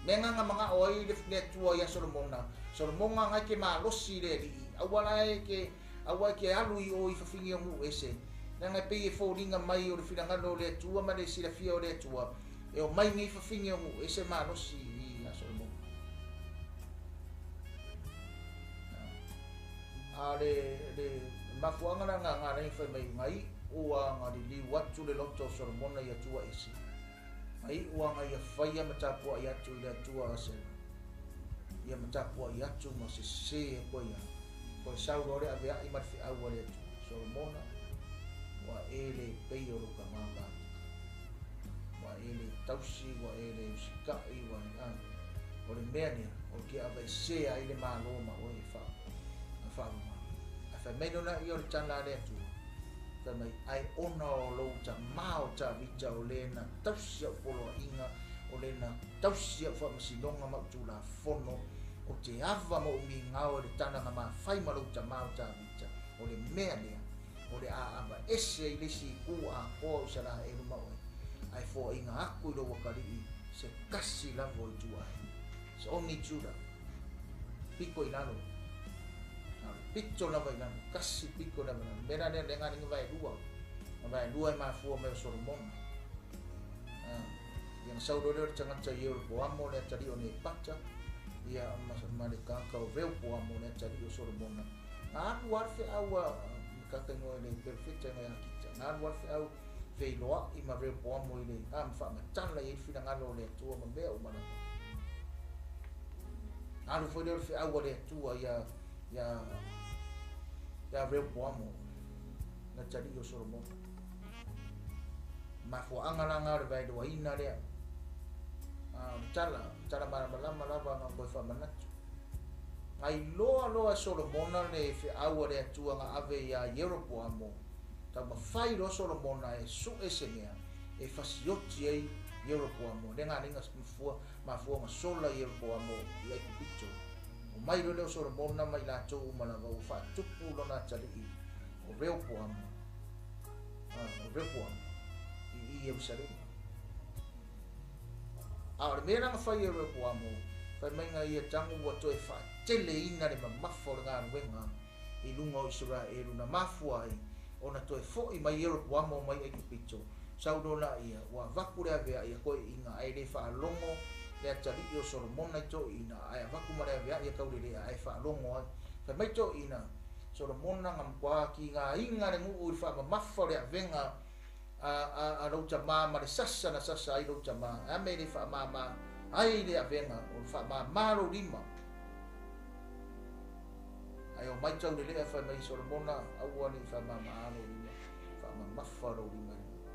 Mea na na manao ai le, le Atua iā Solomona, Solomona na e te malosi i le Alii, aua la e te, aua e te alu i o i fafine o nuu ese, leaga e pei e foliga mai o le finagalo o le Atua ma le silafia o le Atua, e omai nei fafine o nuu ese malosi i ia Solomona. A o le, le mafuaaga la na na alai fai mai na iu a na liliu atu le loto o Solomona i Atua ese. Na iu a na ia faia ma tapuai atu i le Atua Asera. Ia ma tapuai atu ma sese atu ai lava. Toe sau loa le aveai ma le feau a le Atua, Solomona, ua e le pei o lou tama Tavita. Ua e le tausi, ua e le usitai, ua e, a, o le mea lea, ou te aveesea ai le Malo ma oe e fa, faamama. Ae fai mai lona ia o le tala a le Atua, fai mai, Ae ona o lou tama o Tavita o le na tausi au poloaiga, o le na tausi au faamasinoga ma au tulafono, ou te ava ma ou migao i le tala na mafai ma lou tama o Tavita, o le mea lea, o le a aveese ai le isi itu atoa o Isaraelu ma oe, ae foaiina atu i lou atalii se tasi lava o ituaiga. It's only Judah. Pito i lalo. Na o le pito lava i lalo. Tasi pito lava i lalo. Mea la lea, lea na alii vaelua. Na vaelua e mafua mai o Solomona. Ah, ia na sau loa lea o le tagata Ieropoamo le atalii o Nepata, ia ma, ma le tagata o Reopoamo le atalii o Solomona. Na alu lava le feau a tagata igoa i le perofeta igoa ia Akita. Na alu lava le feau feiloai ma Reopoamo i le, a, ma faamatala i ai le finagalo o le Atua ma mea uma lava. Na alu foi lea o le feau a le Atua ia, ia, ia Reopoamo, le atalii o Solomona. Mafuaaga la na o le vaeluaina lea. A, o le tala, tala malamalama lava na toe faamanatu. Na iloa loa e Solomona le feau a le Atua na ave iā Ieropoamo, taumafai loa Solomona e suʻe se mea e fasioti ai Ieropoamo, lea na alai na mafua, mafua ona sola Ieropoamo i Aikupito. Omai loa lea o Solomona ma i latou uma lava ua faatupu lona atalii o Reopoamo, a, o Reopoamo i Ierusalema. A o le mea la na fai e Reopoamo, fai mai na ia tagu ua toe faateleina le mamafa o le galuega i luga o Isaraelu na mafua ai ona toe foʻi mai Ieropoamo mai Aikupito, sau loa laia, ua avatu le aveaʻi a toeʻiina, ae le faalogo le atalii o Solomona i toeʻiina, ae avatu ma le aveaʻi a taulelea, ae faalogo ai. Fai mai toeʻiina, Solomona na matua tigaina le nuu i le faamamafa o le avega a, a, a lou tamā ma le sasa na sasa ai lou tamā, ae a mea e le faamāmā ai le avega, o le faamāmā lou lima. Ae omai taulelea fai mai Solomona, aua ne i faamāmā lou lima, faamamafa lou lima i luga.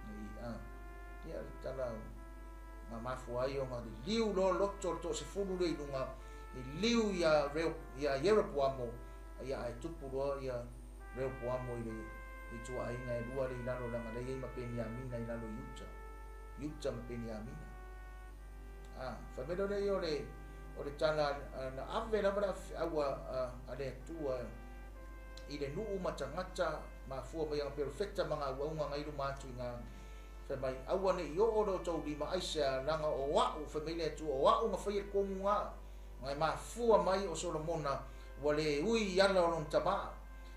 Nei, a, ia le tala o na mafua ai ona liliu loa loto o le toasefulu lea i luga, liliu ia Reo, ia Ieropoamo, ia ae tupu loa ia Reopoamo i le ituaiga e lua lea i lalo leaga lea e i ai ma Peniamina i lalo i uta, Iuta ma Peniamina. A, fai mai loa lea ia o le, o le tala na ave lava le feau a, a, a le Atua i le nuu ma tagata mafua mai ana perofeta ma ngā auaunga ngai luma atu i ngā fai mai, aua ne i oo lo tou lima aisea, leaga o a'u, fai mai le Atua, o a'u na faia le kogu ngā, ngai mafua mai o Solomona ua le ui i ala o lona tamā.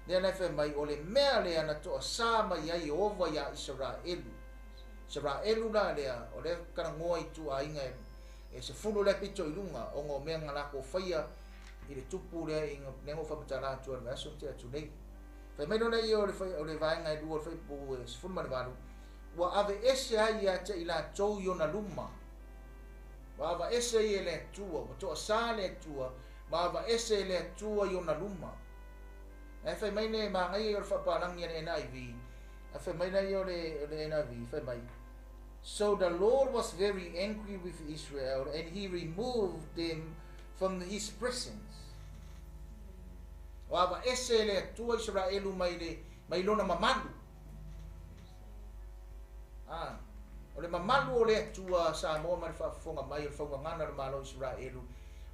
Lea la e fai mai, o le mea lea na toasā mai ai Ieova iā Isaraelu. Isaraelu la lea, o lea kalagoa i ituaiga e, e sefulu lea pito i luga, ona o mea na lakou faia i le tupu lea i lea na ou faamatala atu ai le vaiaso na tea atu nei. Fai mai loa lea ia o le, o le vaega e lua o le fuaiupu e 18, ua aveese ai ia te i latou i ona luma. Ua aveese ai e le Atua, ua toasā le Atua, ma aveese e le Atua i ona luma. Ae fai mai le manaia ia o le faapalagi a le NIV, ae fai mai la ia o le, o le NIV, fai mai, So the Lord was very angry with Israel and he removed them from his presence. Ua aveese e le Atua Isaraelu mai le, mai lona mamalu. Ah, o le mamalu o le Atua Samoa ma le faafofoga mai o le faugagana o le Malo o Isaraelu,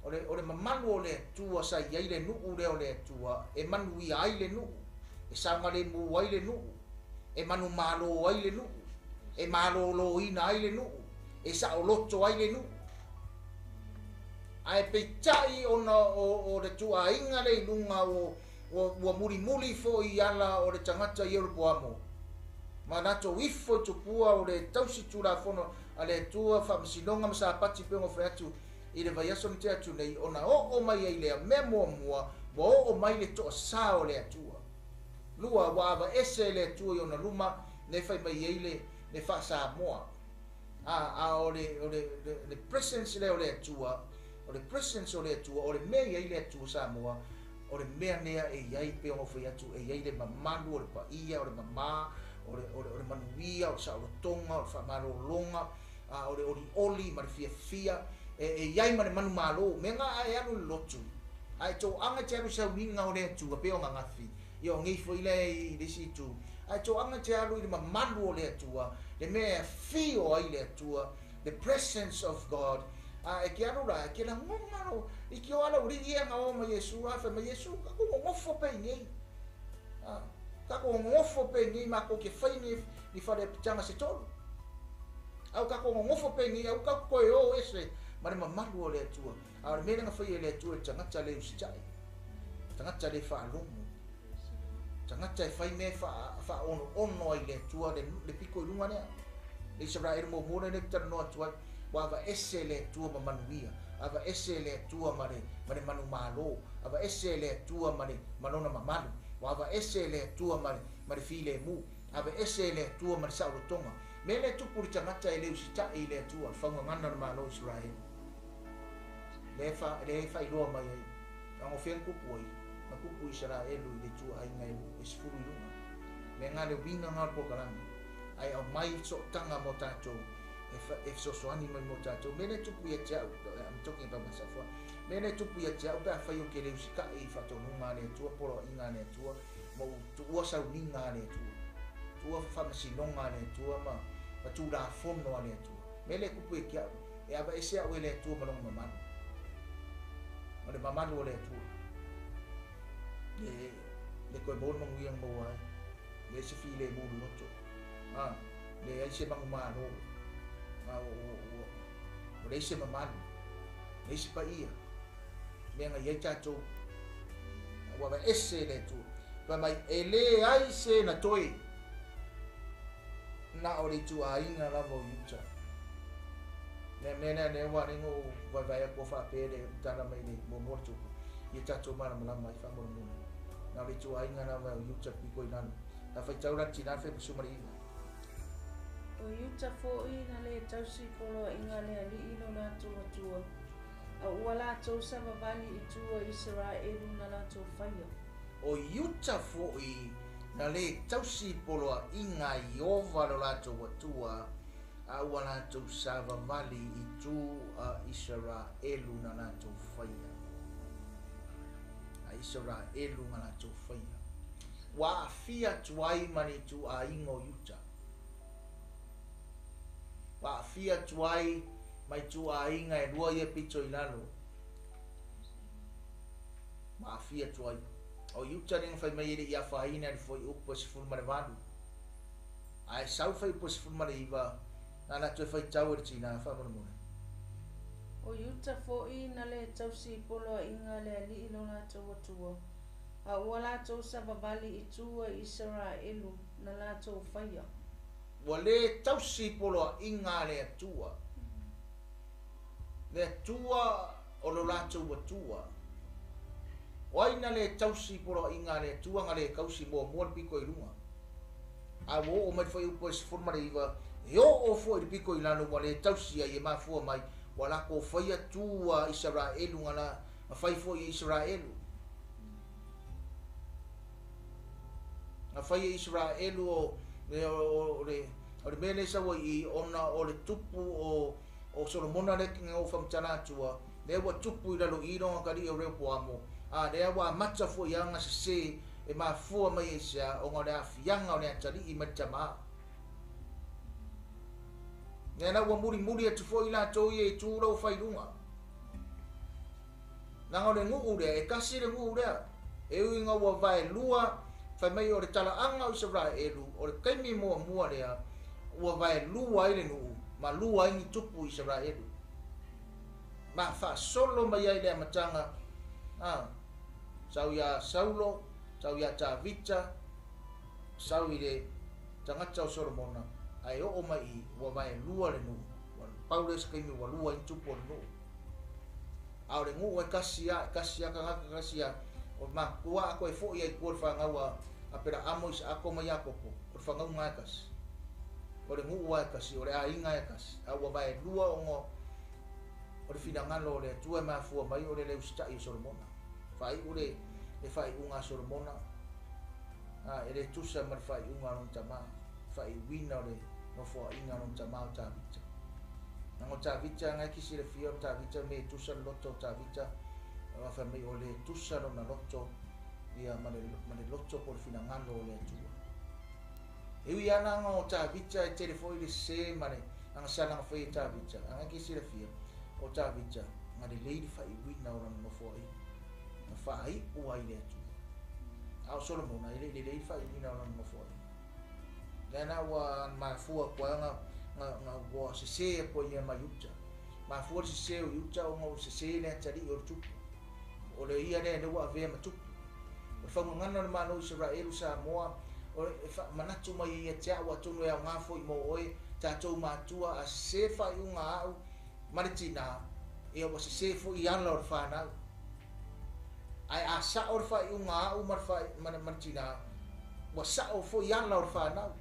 o le, o le mamalu o le Atua sa i ai le nuu lea o le Atua e manuia ai le nuu, e saogalemu ai le nuu, e manumalo ai le nuu, e malōlōina ai le nuu, e saoloto ai le nuu. Ae peitai ona o, o le tuaiga lea i luga o, ua, ua mulimuli foi i ala o le tagata Ieropoamo, ma latou ifo i tupua o le tausi tulafono a le Atua, faamasinoga ma sapati pei ona fai atu i le vaiaso na tea atu nei, ona oo mai ai lea mea muamua Ua oo mai le toasā o le Atua. Lua, ua avaese e le Atua i ona luma le fai mai ai le, le faa-Samoa. A, a o le, o le, le, le presence lea o le Atua, o le presence o le Atua, o le mea i ai le Atua Samoa, o le mea lea e i ai, pei ona ou fai atu, e i ai le mamalu, o le paia, o le mamā, o le, o le, o le manuia, o le saolotoga, o le faamalologa, a o le olioli ma le fiafia, e, e i ai ma le manumalo. Mea na a e alu i le lotu, a e toaga e te alu i sauniga o le Atua, pei o ananafi, ia o nei foi lea i le isi itu, a e toaga e te alu i le mamalu o le Atua, le mea e afio ai le Atua, the presence of God, a e te alu la, e te lagona lo, i te o ala uli ia na o ma Iesu, a fai mai Iesu, tatou nonofo pea i nei. A, tatou nonofo pea i nei, matou te fai ni, ni faleapitaga se tolu. A o tatou nonofo pea i nei, aua tatou toe o ese ma le mamalu o le Atua. A o le mea lea na faia e le Atua i le tagata le usitai, tagata le faalogo, tagata e fai mea e faaonoono ai i le Atua le, le pito i luga lea. Le Isaraelu muamua lea ou te talanoa atu ai, ua avaese e le Atua ma manuia, avaese e le Atua ma le, ma le manumalo, avaese e le Atua ma le, ma lona mamalu, ua avaese e le Atua ma le, ma le filemu, aveese e le Atua ma le saolotoga. Mea lea e tupu i le tagata e le usitai i le Atua, le faugagana o le Malo o Isaraelu. Lea e fa, lea e faailoa mai ai, leaga o fea na tupu ai? Na tupu i Isaraelu i le ituaiga e, e 10 i luga. Mea na le uiga na o le polokalame, ae aumai sootaga mo tatou e, fa, e fesoasoani mai mo tatou. Mea lea e tupu ia te au, I'm talking about myself, mea lea e tupu ia te au pe afai ou te le usitai i faatonuga a le Atua, poloaiga a le Atua, ma ou tuua sauniga a le Atua, tuua faamasinoga a le Atua ma, ma tulafono a le Atua. Mea lea e tupu ia te au, e aveese au e le Atua ma lona mamalu. Ma le mamalu o le Atua. Le, le toe maua le manuia na maua ai. Leai se filemu i le loto. A, leai se manumalo. A, ua, ua, ua, ua leai se mamalu. Leai se paia. Mea na i ai tatou. Ua aveese e le Atua. Fai mai, e leai se na toe. Na o le ituaiga lava o Iuta. Le mea lea lea ua ala ai ona ou vaevae atu ua faapea le tala mai le muamua o le tupu, ia tatou malamalama ai faamolemole. Na o le ituaiga lava o Iuta le pito i lalo. A faitau la le tina le 19. O Iuta foi na le tausi poloaiga a le Alii lo latou Atua, a ua latou savavali i tua i Isaraelu na latou faia. O Iuta foi na lē tausi poloaiga a Ieova lo latou Atua, a ua latou savavali i tu a Isaraelu na latou faia. A Isaraelu na latou faia. Ua aafia atu ai ma le ituaiga o Iuta. Ua aafia atu ai ma ituaiga e lua ia pito i lalo. Ua aafia atu ai. O Iuta lea na fai mai e le i afaina i le fuaiupu e 18. Ae sau le fuaiupu e 19, na ala toe faitau e le tina faamolemole. O Iuta foi na le tausi i poloaiga a le Alii lo latou Atua, a ua latou savavali i tua i Isaraelu na latou faia. Ua le tausi i poloaiga a le Atua, le Atua o lo latou Atua. O ai na le tausi i poloaiga a le Atua na le tausi muamua le pito i luga? A ua oo mai le fuaiupu e 19, e oo foi i le pito i lalo ua le tausi ai e mafua mai ua latou faia tu a Isaraelu na la na fai foi e Isaraelu. Na fai e Isaraelu o o le o le mea lea e sau ai i i ona o le tupu o o Solomona lea na ou faamatala atua, lea ua tupu i lalo i i lona atalii o Reopoamo, a lea ua amata foi ana sesē e mafua mai ai sea ona o le aafiaga o le atalii mai le tamā. Lea la ua mulimuli atu foi latou ia i tu lau fai luga. Leaga o le nuu lea, e tasi le nuu lea, e ui ina ua vaelua, fai mai o le talaaga o Isaraelu, o le taimi muamua lea ua vaelua ai le nuu, ma lua ai ni tupu i Isaraelu. Ma faasolo mai ai le amataga, a, sau iā Saulo, sau iā Tavita, sau i le tagata o Solomona, ae oo mai i, ua vaelua le nuu, ua pau lea o se taimi ua lua ai ni tupu o le nuu. A o le nuu e tasi a, e tasi a tagata, tasi a. O le matua a toe foʻi ai i tua i le fanau a Aperaamo, Isaako ma Iakopo, o le fagauga e tasi, o le nuu lava e tasi, o le aiga e tasi, a ua vaelua ona o le finagalo o le Atua e mafua mai o le le usitai o Solomona. Faaiu le le faaiuga a Solomona, a, e le tusa ma le faaiuga a lona tama, faaiuina o le nofoaiga a lona tama o Tavita. Leaga o Tavita, na e te silafia o Tavita mea e tusa le loto o Tavita, aua fai mai ua le tusa lona loto ia ma le, ma le loto po o le finagalo o le Atua. E ui lava la o Tavita e tele foi le sese ma le agasala na fai e Tavita, a na e te silafia, o Tavita na lelei le faaiuina o lana nofoaiga, na faaiu ai le Atua. A o Solomona e le i lelei le faaiuina o lana nofoaiga. Lea la ua mafua atu ai na ua sese atu ai ma Iuta. Mafua le sese o Iuta ona ua sese le atalii o le tupu. O le ia lea lea ua avea ma tupu. O le faugagana o le Malo o Isaraelu Samoa, o e faamanatu mai ai ia te au atonu e aoga foi mo oe, tatou matua, a sese le faaiuga a au ma le tinā, ia ua sese foi i ala o le fanau. Ae a sao le faaiuga a au ma le, ma le, ma le tinā, ua sao foi ala o le fanau.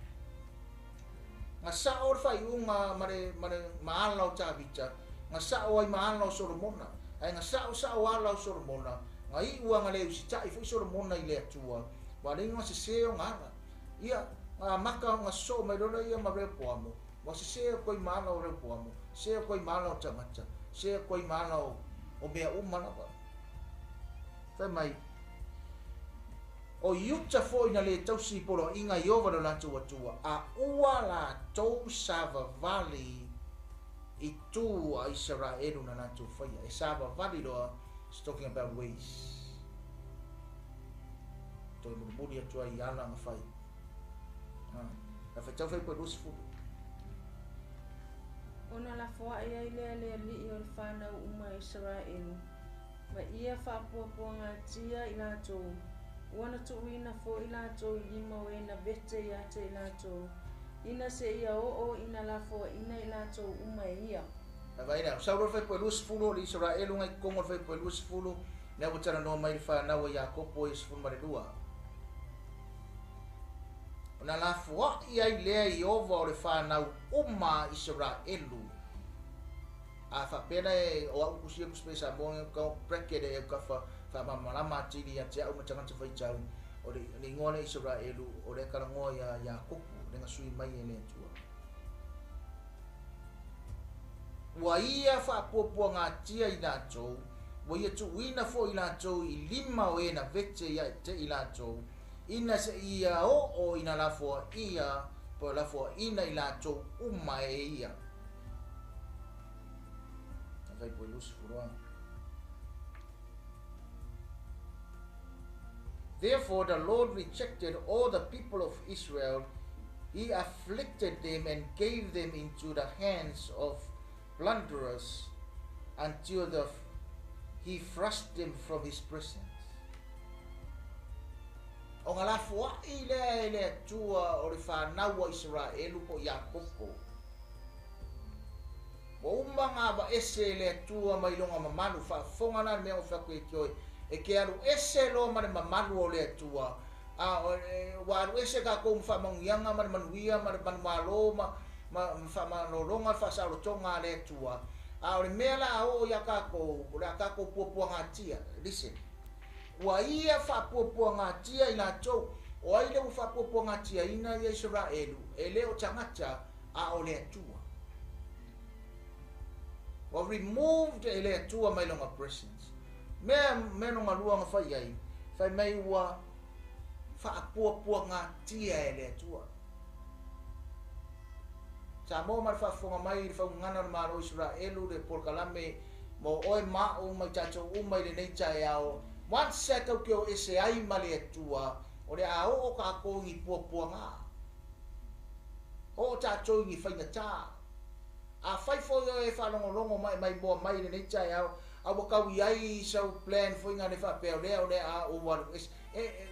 Na sao le faaiuga ma le, ma le, ma ala o Tavita, na sao ai ma ala o Solomona. Ae na sao sao ala o Solomona, na iu a na le usitai foi Solomona i le Atua, ua leai na sese ona ala. Ia, na amata ona sosoo mai loa lea ma Rehoboamo, ua sese atu ai ma ala o Rehoboamo, sese atu ai ma ala o tagata, sese atu ai ma ala o, o mea uma lava. Fai mai, O Iuta foi na lē tausi i poloaiga Ieova lo latou Atua, a ua latou savavali i tu a Isaraelu na latou faia. E savavali loa, it's talking about ways. Toe mulimuli atu ai i ala na fai. Ah, na faitau fai po 20. Ona lafoaʻi ai lea le Alii o le fanau uma a Isaraelu. Ma ia faapuapuagatia i latou, ua na tuuina foi latou i lima o e na vete ia te i latou, ina seia oo ina lafoaina i latou uma e ia. Vaai la, sau loa le faipua 20 o le Isaraelu ngai totonu o le faipua 20, lea ua talanoa mai le fanau a Iakopo e 12. Ona lafoai ai lea Ieova o le fanau uma a Isaraelu. A faapea la e o au tusi ia Space Samoa ka bracket e ka fa faamalamalama atili ia te au ma tagata faitau o le le igoa lea Isaraelu o lea talanoa ia Iakopo le na sui mai e le Atua. Ua ia faapuapuagatia i latou, ua ia tuuina foi i latou i lima o e na vete ia te i latou, ina seia oo ina lafoaia po o lafoaina i latou uma e ia. Therefore the Lord rejected all the people of Israel. He afflicted them and gave them into the hands of plunderers until the, he thrust them from his presence. O nga lafoaʻi lea e le Atua o le fanau a Isaraelu po o Iakopo. Ua uma nga avaese e le Atua mai lona mamalu, faafofoga la le mea ua fai atu ia te oe, e te alu ese loa ma le mamalu o le Atua, a ua alu ese tatou ma faamanuiaga ma le manuia ma le manumalo ma ma faamalologa le faasaolotoga a le Atua, a o le mea la a oo ia tatou, o le a tatou puapuagatia, listen, ua ia faapuapuagatia i latou, o ai lea ua faapuapuagatiaina ia Isaraelu, e le o tagata, a o le Atua. Ua removed e le Atua mai lona presence. Mea, mea lona lua na fai ai, fai mai ua faapuapuagatia e le Atua. Samoa ma le faafofoga mai i le faugagana o le Malo o Isaraelu le polokalame mo oe ma au ma i tatou uma i lenei taeao. Once e tatou te o ese ai ma le Atua, o le a oo tatou i ni puapuaga. Oo tatou i ni faigata. Afai foi oe e faalogologo ma e maimoa mai i lenei taeao, a ua tau i ai sau plan foi na le faapea o lea o le a ou alu ese. E, e,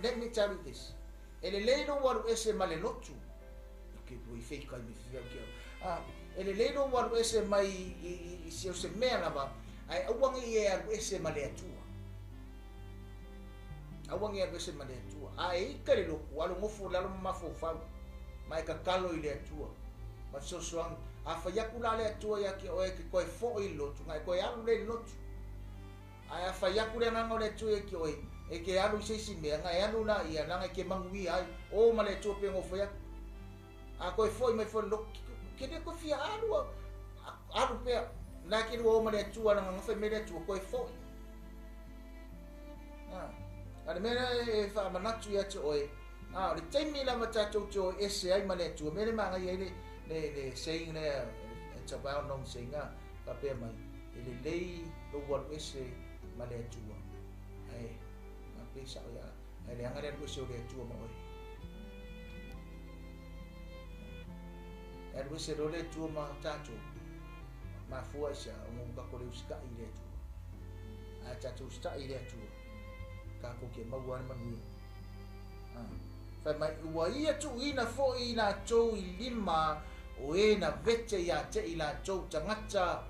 let me tell you this. E lelei lou alu ese ma le lotu. Okay, ua i fake ai me whiwhi au ki au. Ah, e lelei lou alu ese mai i, i, i, i se mea lava, ae aua nei e alu ese ma le Atua. Aua ne i alu ese ma le Atua. A e ita i le lotu, alu nofo i lalo ma mafaufau, ma e tatalo i le Atua, ma fesoasoani. A fai atu la le Atua ia te oe e te toe foi i le lotu, ona e toe alu lea i le lotu. Ae a fai atu le Agaga o le Atua ia te oe, e te alu i se isi mea, ona e alu laia, leaga e te manuia ai. O ma le Atua pei ona ou fai atu. A toe foi mai foi i le lotu, ke le toe fia alu, alu pea. La e te lua o ma le Atua, leaga na fai mai le Atua, toe foi. A o le mea lea e faamanatu ia te oe, a o le taimi lava tatou te o ese ai ma le Atua, mea lea e manaia ai le saying lea, it's a well known saying, a faapea mai, e lelei lou alu ese ma le Atua, ae faapea sao ia, ae leaga le alu ese o le Atua ma oe. E alu ese loa le Atua ma tatou, mafua i se a, ona ua tatou le usitai i le Atua. Ae tatou usitai i le Atua, tatou te maua ai le manuia. Fai mai, ua ia tuuina foi i latou i lima o e na vete ia te i latou tagata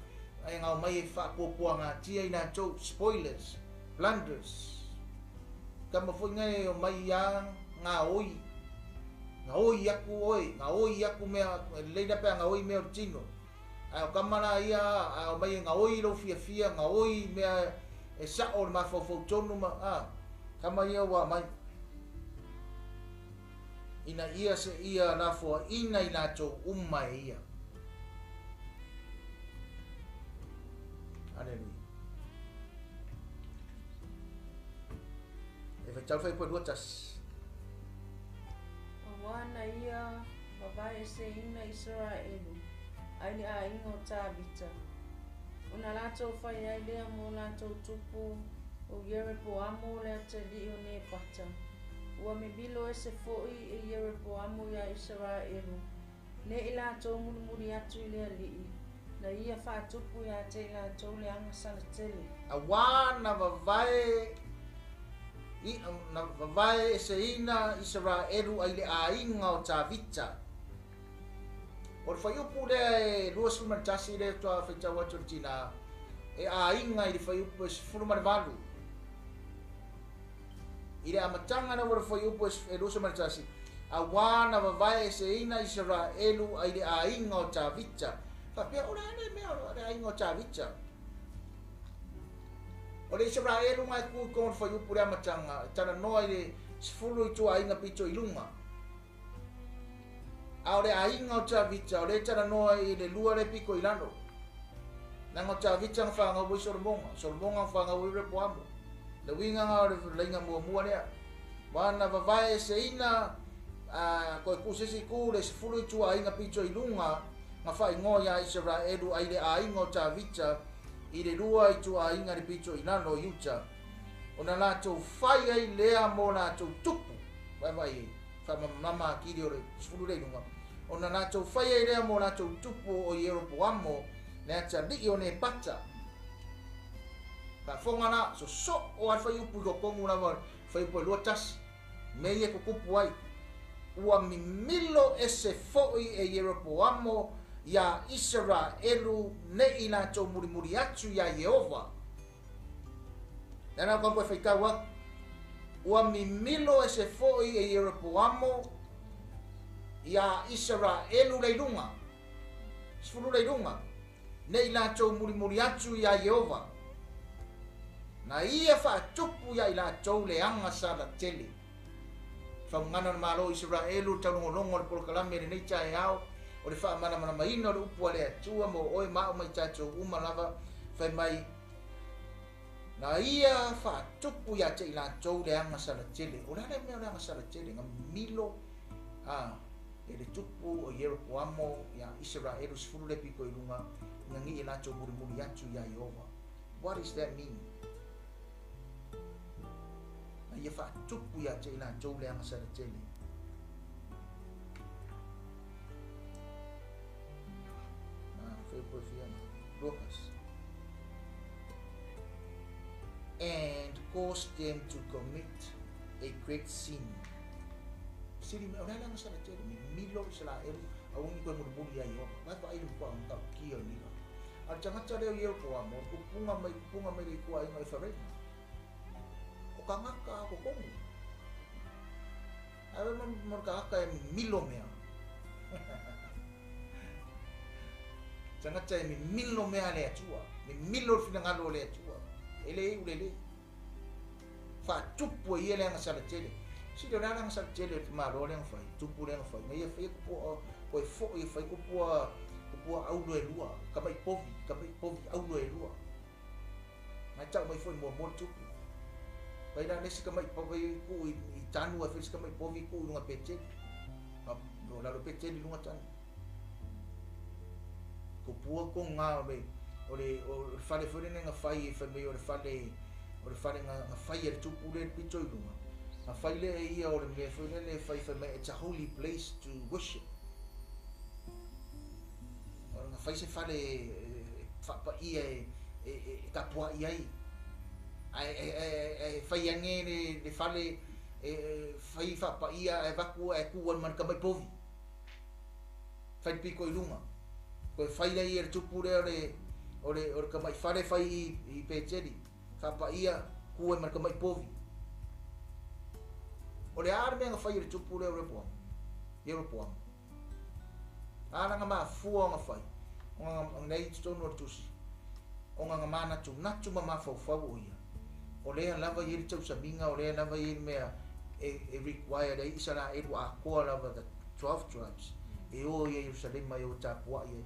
e gao mai e faapuapuagatia i latou, spoilers, plunderers. Tama foi ngai e omai ia gaoi, gaoi aku oe, gaoi aku mea, e lelei la pe a gaoi mea o le tino. Ae o tama la ia a omai e gaoi lou fiafia, gaoi mea e sa'o le mafaufau tonu ma, a, tama ia ua aumai. Ina ia seia lafoaina i latou uma e ia. Aleluia. E faitau fai po 21. Auā na ia vavaeseina Isaraelu ai le aiga o Tavita, ona latou fai ai lea mo latou tupu o Ieroboamo le atalii o Nepata. Ua mimilo ese foi e Ieroboamo iā Isaraelu, ne i latou mulimuli atu i le Alii, na ia faatupu ia te i latou le agasala tele. Auā na vavae i, na vavae eseina Isaraelu ai le aiga o Tavita. O le fuaiupu lea e 21 lea faatoa faitau atu e le tinā, e aiga i le fuaiupu e 18. I le amataga lava o le fuaiupu e 21, auā na vavae eseina Isaraelu ai le aiga o Tavita. Faapea, o le a le mea o le aiga o Tavita? O le Isaraelu nga e ku i totonu o le fuaiupu i le amataga, e talanoa i le 10 ituaiga pito i luga. A o le aiga o Tavita, o lea e talanoa i le lua lea pito i lalo. Leaga o Tavita na fanau ai Solomoga, Solomoga na fanau ai Repoamo. Le uiga na o le laiga muamua lea. Ua na vavae eseina a toe tuu se isi itu le 10 ituaiga pito i luga na faaigoa iā Isaraelu ai le aiga o Tavita i le lua ituaiga le pito i lalo i uta. Ona latou fai ai lea mo latou tupu. Vaevae ai. Faamalamalama atili o le 10 lea i luga, ona latou fai ai lea mo latou tupu o Ieropoamo le atalii o Nepata. Faafofoga la, sosoo lava le fuaiupu i totonu lava o le fuaiupu e 21, mea ia e tutupu ai. Ua mimilo ese foi e Ieropoamo iā Isaraelu ne i latou mulimuli atu iā Ieova. Lea la o e faitau atu. Ua mimilo ese foi e Ieropoamo iā Isaraelu le iluga, 10 le iluga, ne i latou mulimuli atu iā Ieova. Na ia faatupu iā i latou le agasala tele. Faugana o le Malo o Isaraelu, le taulogologo o le polokalame i lenei taeao, o le faamalamalamaina o le upu a le Atua mo oe ma au ma i tatou uma lava, fai mai, Na ia faatupu ia te i latou le agasala tele. O le a le mea o le agasala tele? Na mimilo a e le tupu o Ieropoamo iā Isaraelu 10 le pito i luga, ina ne i latou mulimuli atu iā Ieova. What is that mean? Na ia faatupu ia te i latou le agasala tele. Lucas. And caused them to commit a great sin. Sili me, o le a le agasala tele, mimilo Isaraelu, aua ne i toe mulimuli ia Ieova. Vae vaai le matua matautia o lenei la. A o le tagata lea o Ieropoamo, o le pupunga mai, pupunga mai le ituaiga o Efaraima. tagata a totonu. Ae vaai mai ma le tagata e mimilo mea. Tagata e mimilo mea a le Atua, mimilo le finagalo o le Atua, e le iu lelei. Faatupu e ia le agasala tele. Sili o le a le agasala tele o le tamaloa lea na fai, tupu lea na fai. Na ia faia kupua, koe foi e fai kupua, kupua auro e lua, tama'i povi, tama'i povi auro e lua. Na e tau mai foi muamua le tupu. Fai la le isi tama'i povi tuu i tanu ae fai le isi tama'i povi tuu i luga peteli. O lalo peteli luga tanu. Kupua koga o le o le o le fale foi lene na fai e fai mai o le fale o le fale na na fai e le tupu lea i le pito i luga. Na fai lea e ia o le mea foi lele e fai fai mai it's a holy place to worship. O na fai se fale e faapaia e e tapuai ai. Ae e e e fai ane le le fale e fai faapaia ae avatu ae tu ai ma le tamai povi. Fai le pito i luga. Toe fai lea ia le tupu lea o le o le o le tamai fale fai i i Peteli. Faapaia tu ai ma le tamai povi. O le a le mea na fai e le tupu lea o Rehoboama? Ieropoama. A lana mafua ona fai, ona nei i totonu o le tusi, ona na manatunatu ma mafaufau o ia, o lea lava e i ai le tausamiga, o lea lava e i ai le mea e required ai Isaraelu atoa lava, the 12 tribes, e o ia Ierusalema e o e tapuai ai.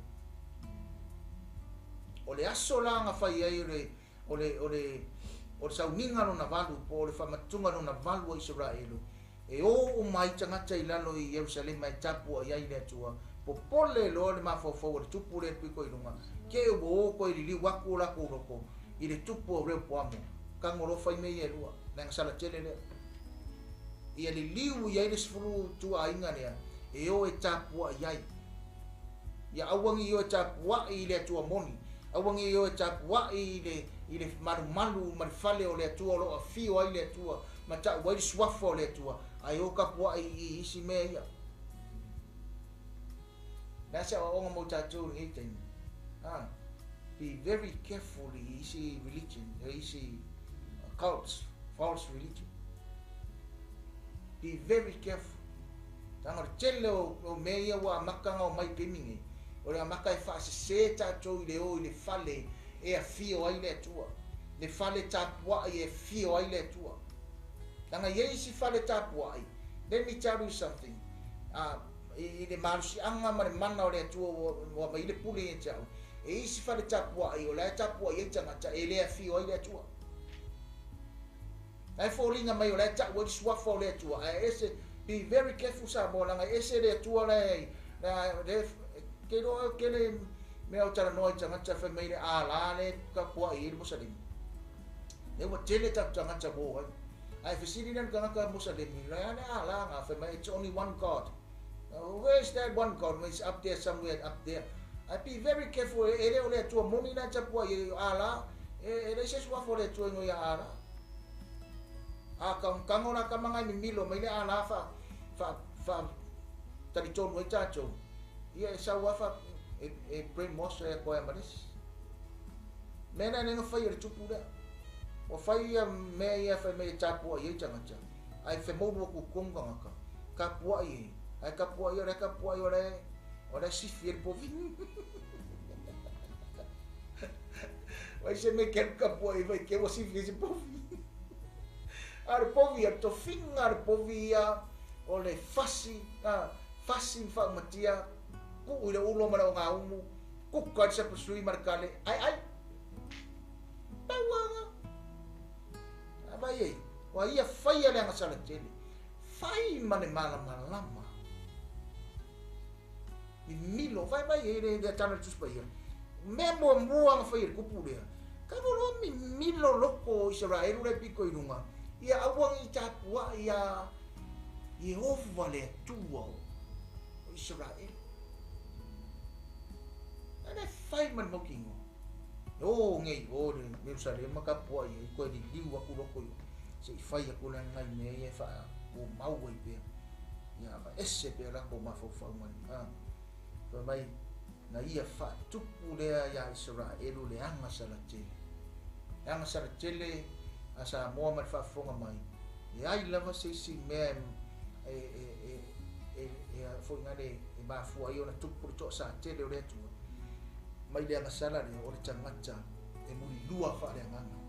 O le aso la na fai ai o le, o le, o le, o le sauniga lona valu, po o le faamatutuga lona valu a Isaraelu, E o uma ai tagata i lalo i Ierusalema e tapuai ai le Atua, popole loa le mafaufau o le tupu lea i le pito i luga, ke ua o koe liliu aku o lakou loko i le tupu o Reopoamo, tago loa fai mea ia e lua, leaga sala tele lea. Ia liliu i ai le 10 ituaiga lea e o e tapuai ai. Ia aua ne i o e tapuai i le Atua moni, aua ne i o e tapuai i le i le malumalu ma le fale o le Atua o lo o afio ai le Atua, ma tau ai le suafa o le Atua, ae o tapuai i isi mea ia. Le a se aoaoga mo tatou i lenei taimi? Ah, be very careful i isi religion, i isi cults, false religion. Be very careful. Leaga o le tele o mea ia ua amata ona omai i le taimi nei, o le amata e faasese tatou i le o i le fale e afio ai le Atua, le fale tapuai e afio ai le Atua. Leaga e i ai isi fale tapuai, let me tell you something, i le malosiaga ma le mana o le Atua ua aumai ai le pule ia te au, e i ai isi fale tapuai o la e tapuai ai tagata e le afio ai le Atua. La e foliga mai o la e tau ai le suafa o le Atua, ae ese, be very careful Samoa, leaga e ese le Atua la e, la le, ke iloa tele mea o talanoa i tagata fai mai le Allah le tapuai ai le Mosalemi. Lea ua tele tatou tagata ua o ai. Ae fesili lea le tagata Mosalemi, la e le Allah nga, fai mai it's only one God. Where is that one God? It's up there somewhere up there. Ae be very careful, e le o le Atua moni la e tapuai ai, o Allah, e leai se suafa o le Atua ingoa ia Allah. A kagokago la tama nga e mimilo mai le Allah fa, fa, fa talitonu ai tatou, ia e sau lava fa, e, e brainwash ai atu ai ma le isi. Mea na e le na fai e le tupu lea. Ua fai ia mea ia fai mai e tapuai ai tagata, ae femoulu atu i totonu tagata, tapuai ai, ae tapuai o la e tapuai o la e, o la e sifi ai le povi. Vai se mea ke alu tapuai vai ke ua sifi ai se povi. A o le povi ia, le tofiga a le povi ia o le fasi, a, fasi ma faaumatia, tuu i le ulo ma le ogaumu, kuka i le sapasui ma le kale, ae ai. Pau lava na. A vai ai, ua ia faia le agasala tele, fai ma le malamalama. Mimilo, vai vai ai le le tala le Tusi Paia. Mea muamua na fai e le kupu lea, tago loa mimilo loko o Isaraelu la e pito i luga, ia aua ne i tapuai iā Ieova le Atua o Isaraelu. E le fai ma le mautinoa. E o nei o le Ierusalema tapuai ai, toe liliu atu loko i o, se i fai atu le nai mea ia e faatumau ai pea. Ia aveese pea latou mafaufau mai. A, fai mai, na ia faatupu lea iā Isaraelu le agasala tele. Le agasala tele a Samoa ma le faafofoga mai, leai lava se isi mea e e e e e a foi na le e mafua ai ona tupu le toasatele o le Atua mai le agasala lea o le tagata e mulilua faaleagaga.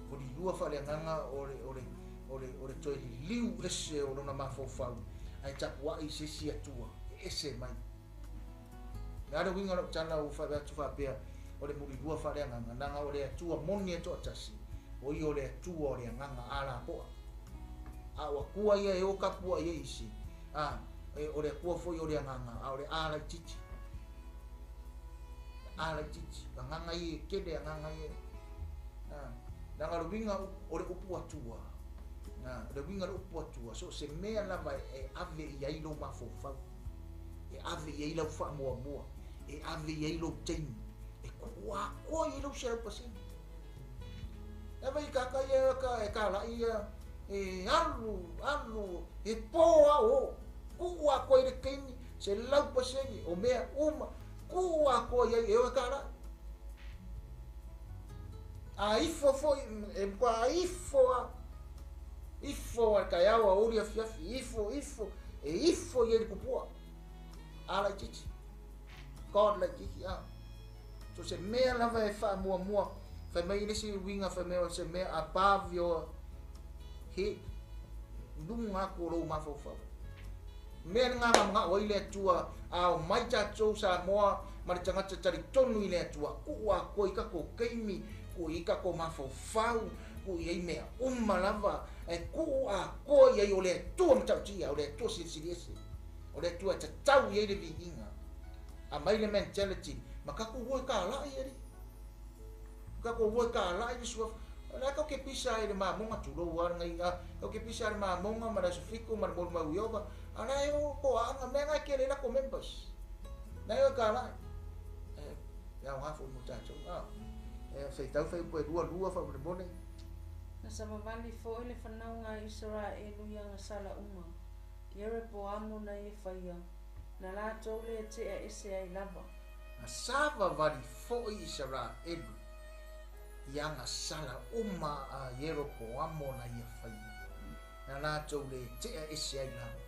Mulilua faaleagaga o le o le o le o le toe liliu ese o lona mafaufau ae tapuai i se isi Atua e ese mai. Le a le uiga o lau tala ua fai atu faapea o le mulilua faaleagaga, leaga o le Atua moni e toatasi, o ia o le Atua o le agaga a lapoa. A o Atua ia e o tapuai ai isi, a, e, o le Atua foi o le agaga, a o le A laitiiti. A laitiiti, agaga ia e tele agaga ia. A, leaga o le uiga o le upu Atua, a, o le uiga o le upu Atua, so o se mea lava e ave i ai lou mafaufau, e ave i ai lau faamuamua, e ave i ai lou taimi, e tuu atoa i ai lou 100%. E ave i kaka ia ka e kalai ia e alu alu e po a o tuu atoa i le taimi 100% o mea uma tuu atoa i ai e o e kalai. A ifo foi e matua ifo a ifo a taeao aoauli afiafi ifo ifo e ifo i ai le tupua. A laitiiti. God laitiiti a. So se mea lava e faamuamua fai mai le isi uiga fai mai o se mea above your head luga atu o lou mafaufau. Mea lena na manao ai le Atua a omai tatou Samoa ma le tagata talitonu i le Atua, tuu atoa i tatou taimi, tuu i ai tatou mafaufau, tuu i ai mea uma lava, ae tuu atoa i ai o le Atua matautia, o le Atua silisili ese, o le Atua e tatau i ai le viiga. Aumai le mentality, ma tatou o e talai alii. Tatou o e talai le suafa. O la e tatou te pisa ai i le mamoga, tulou lava lenei, a, tatou te pisa ai i le mamoga ma le aso Fitu ma le molimau Ioga, a o la e o toaaga, mea na e tele ai latou members. La e o e talai. E aoga foi mo tatou, a. E faitau fai upu e lua lua faamolemole. Na savavali foi le fanauga a Isaraelu i agasala uma, Ieroboamu na ia faia, na latou le tea ese ai lava. Na savavali foi Isaraelu i agasala uma a Ieropoamo na ia faia, na latou le tea ese ai lava.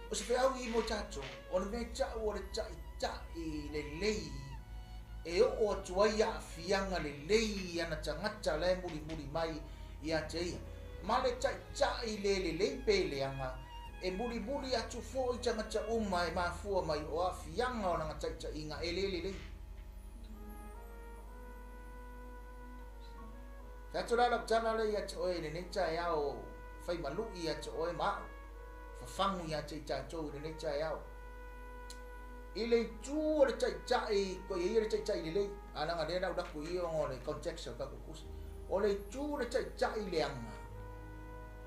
O se feau i mo tatou, o le mea ta'u o le ta'ita'i lelei e oo atu ai aafiaga lelei i ana tagata la e mulimuli mai ia te ia, ma le ta'ita'i le lelei pe leaga e mulimuli atu foi tagata uma e mafua mai o aafiaga o lana ta'ita'iga e le lelei. Fai atu la lau tala lea ia te oe i lenei taeao, fai malu'i ia te oe ma a'u, fafagu ia te i tatou i lenei taeao. I le itu o le ta'ita'i, kua i ai ia le ta'ita'i lelei, a leaga lea na ou laku i i ona o le context o le tatou tusi. O le itu o le ta'ita'i leaga,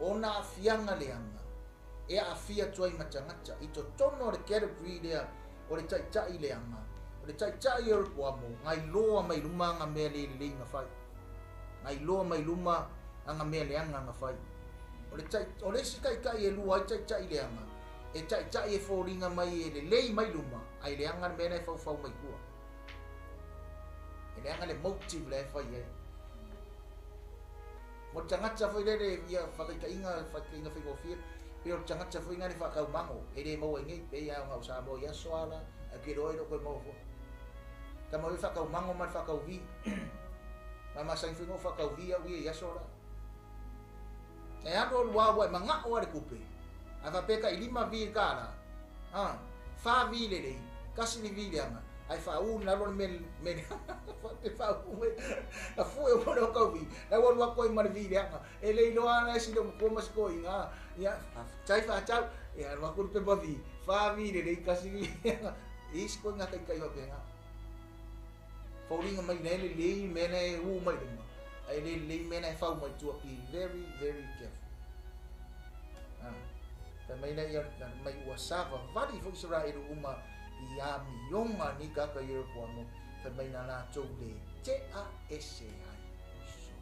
ona aafiaga leaga e aafia atu ai ma tagata i totonu o le category lea o le ta'ita'i leaga, o le ta'ita'i o le puamo, gailoa mai luma aga mea le lelei na fai. Gailoa mai luma aga mea leaga na fai. O le taʻi, o le isi ta'ita'i e lua ai ta'ita'i leaga, e ta'ita'i e foliga mai e lelei mai luma, ae leaga le mea la e faufau mai tua. E leaga le motive la e fai ai. Mo le tagata foi lele, ia faataitaiga, faataitaiga faigofie, pei o le tagata foi lena le faatau mago, e le maua i nei, pei lava ona o Samoa i aso a la, ae ou te iloa ai lou toe maua foi. Tama foi faatau mago ma le faatau vi. Ma masani foi ona ou faatau vi au ia i aso la. E alu alu lava ua e manao lava i le tupe, a faapea e tai lima vi i le tala, a, fa vi lelei, tasi le vi leaga, ae faaū i lalo le mea leaga, faapea faaū mai, na fue uma le tau vi, la ua alu atu ai ma le vi leaga, e le iloa lava e si loomatua ma si toeaina, ia, faafetai faatau, ia alu atu le pepa vi, fa vi lelei, tasi vi leaga, e i ai si toeaina taitai faapena. Foliga mai la e lelei le mea la e ū mai luma, ae le lelei le mea la e fau mai tua, be very, very careful. Ah, fai mai la ia, mai ua savavali foi Isaraelu uma i amioga nei tagata i Ieropoamo, fai mai na latou le tea ese ai. Oso.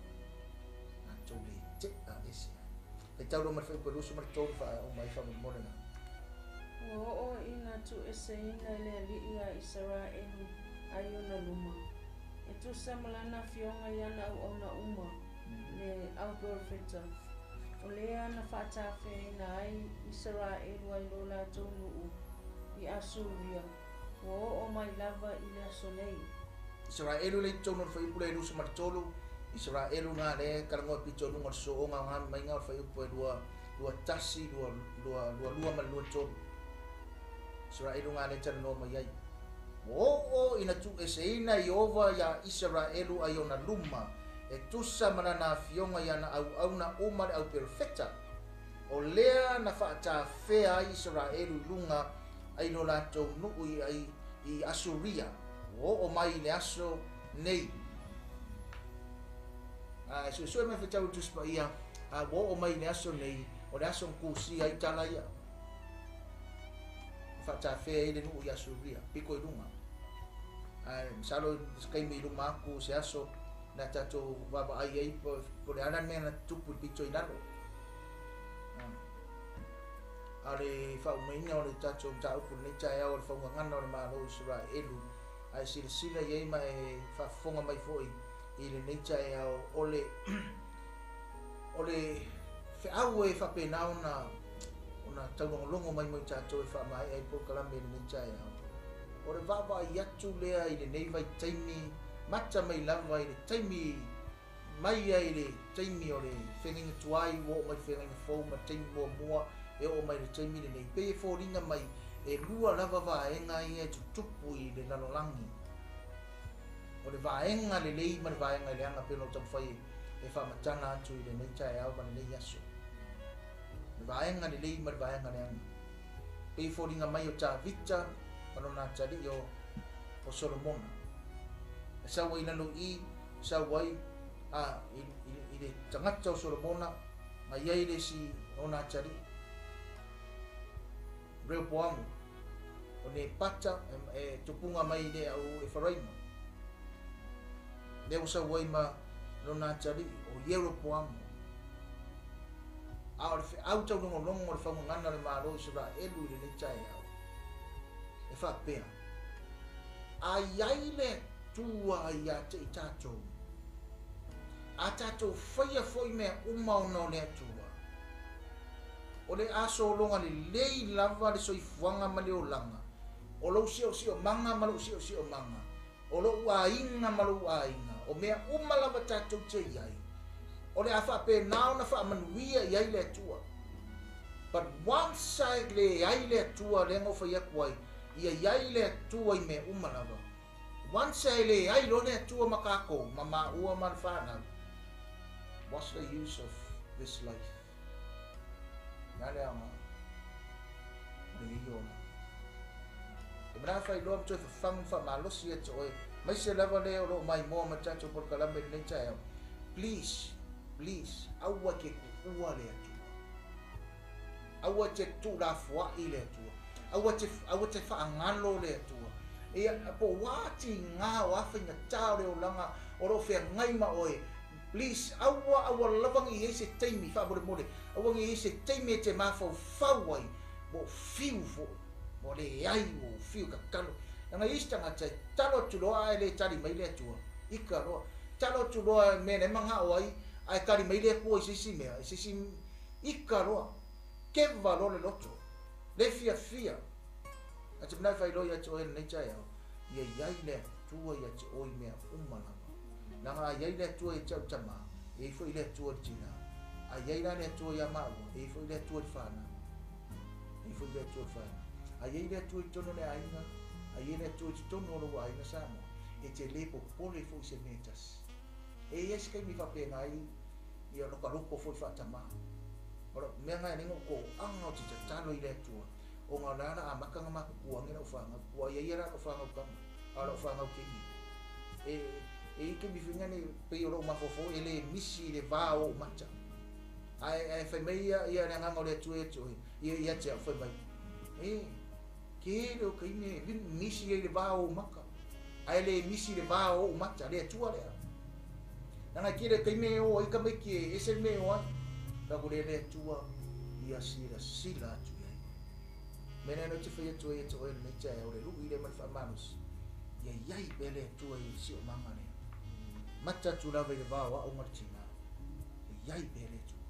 Latou le tea ese ai. Faitau loa ma le fuaiupu e 23 faauma ai faamolemole na. Ua oo ina tuueseina e le alii a Isaraelu ai ona luma, e tusa ma lana afioga i ana auauna uma. Le auperofeta, o lea na faatafeaina ai Isaraelu ai lo latou nuu i Asuria, ua oo mai lava i le aso nei. Isaraelu le i totonu o le fuaiupu lea e 23, Isaraelu na lea e talanoa pito i luga o le sooga o galuemaina o le fuaiupu e 2, 21, 2, 22 ma le 23. Isaraelu na lea e talanoa mai ai. Ua oo ina tuueseina Ieova iā Isaraelu ai ona luma, e tusa ma lana afioga i ana auauna uma le auperofeta, o lea na faatafea ai Isaraelu i luga ai lo latou nuu i Asuria, ua oo mai i le aso nei. A e suesue mai faitau i le Tusi Paia, a ua oo mai i le aso nei, o le aso na kusia ai tala ia. Na faatafea ai le nuu i Asuria, pito i luga. Ae masalo se taimi i luma atu se aso na tatou vaavaai ai po o le a la le mea na tutupu i le pito i lalo. A o le faaumaina o le tatou mataupu i lenei taeao o le faugagana o le Malo o Isaraelu, a e silasila i ai ma e faafofoga mai foi i lenei taeao, o le o le feau e faapena ona ona taulogologo mai mo i tatou e faamaea ai polokalame i lenei taeao. O le vaavaai atu lea i lenei vaitaimi, mata mai lava i le taimi mai ai i le taimi o le feagaiga tuai ua oo mai i le feagaiga fou ma le taimi muamua e oo mai i le taimi lenei, pei e foliga mai e lua lava vaega ia e tutupu i le lalolagi. O le vaega lelei ma le vaega e leaga pei ona ou taumafai e faamatala atu i lenei taeao ma lenei aso. O le vaega lelei ma le vaega leaga. Pei e foliga mai o Tavita ma lona atalii o Solomona. E sau ai i lalo i i, sau ai a, i, i, i le tagata o Solomona, ma i ai le isi ona atalii. Reopoamu, o Nepata, e, e tupunga mai i le au Efaraima. Lea ua sau ai ma lona atalii, o Ieropoamu. A o le feau taulogologo o le faugagana o le Malo o Isaraelu i lenei taeao, e faapea, A i ai le Atua ia te i tatou, a tatou faia foi mea uma ona o le Atua, o le a sologa lelei lava le soifuaga ma le olaga, o lou siosiomaga ma lou siosiomaga, o lou aiga ma lou aiga, o mea uma lava tatou te i ai, o le a faapena ona faamanuia i ai le Atua. But once a leai le Atua lea na ou fai atu ai, ia i ai le Atua i mea uma lava. Once a leai loa le Atua ma tatou, ma maua ma le fanau, what's the use of this life? O le a le aoga o lenei olaga? E manao faailoa ma toe fafagu ma faamalosi ia te oe, maise lava le o lo o maimoa ma le tatou polokalame i lenei taeao. Please, please, aua te tuua le Atua. Aua te tuulafoai le Atua. Aua te, aua te faagalo le Atua. Ia, po o a tiga o a faigata o le olaga o lo o feagai ma oe, please, aua, aua lava ne i ai se taimi, faamolemole, aua ne i ai se taimi e te mafaufau ai, ua ou fiu foi, ua leai, ua ou fiu, tatalo. Leaga e i ai se tagata e talo atu loa ae le tali mai le Atua, ika loa. Talo atu loa i mea na e manao ai, ae tali mai le Atua i se isi mea, i se isi, ika loa, keva loa le loto, le fiafia. Ae te manao e faailoa ia te oe lenei taeao, ia i ai le Atua ia te oe i mea uma lava. Leaga a i ai le Atua ia te au tama, e i ai foi le Atua i le tina. A i ai la le Atua ia maua, e i ai foi le Atua i le fanau. E i ai foi le Atua i le fanau. A i ai le Atua i totonu o le aiga, a i ai le Atua i totonu o lou aiga Samoa, e te le popole foi i se mea e tasi. E i ai se taimi faapena ai ia lokaloko foi faatama. O lau mea na e ala ai ona ou toaga ou te tatalo i le Atua, ona o la o le a amata ona matutua ane lau fanau. Ua i ai ia la lau fanau tama, a o lau fanau teine. E, e i ai taimi foi nale pei o lou mafaufau e le misi i le va o ou mata. Ae, ae fai mai ia, ia le agaga o le Atua ia te oe, ia, ia te au, fai mai, e, tele o taimi e misi ai i le va o ou mata. Ae le misi i le va o ou mata, le Atua lea. Leaga e tele taimi e o ai tamaiti e ese le mea e o ai. Fai atu lea le Atua, ia silasila atu i ai. Mea lea ou te fai atu ai ia te oe lenei taeao, le lui lea ma le faamalosi, ia i ai pea le Atua i le siomaga lea. Mata atu lava i le va o au ma le tina. i ai pea le Atua.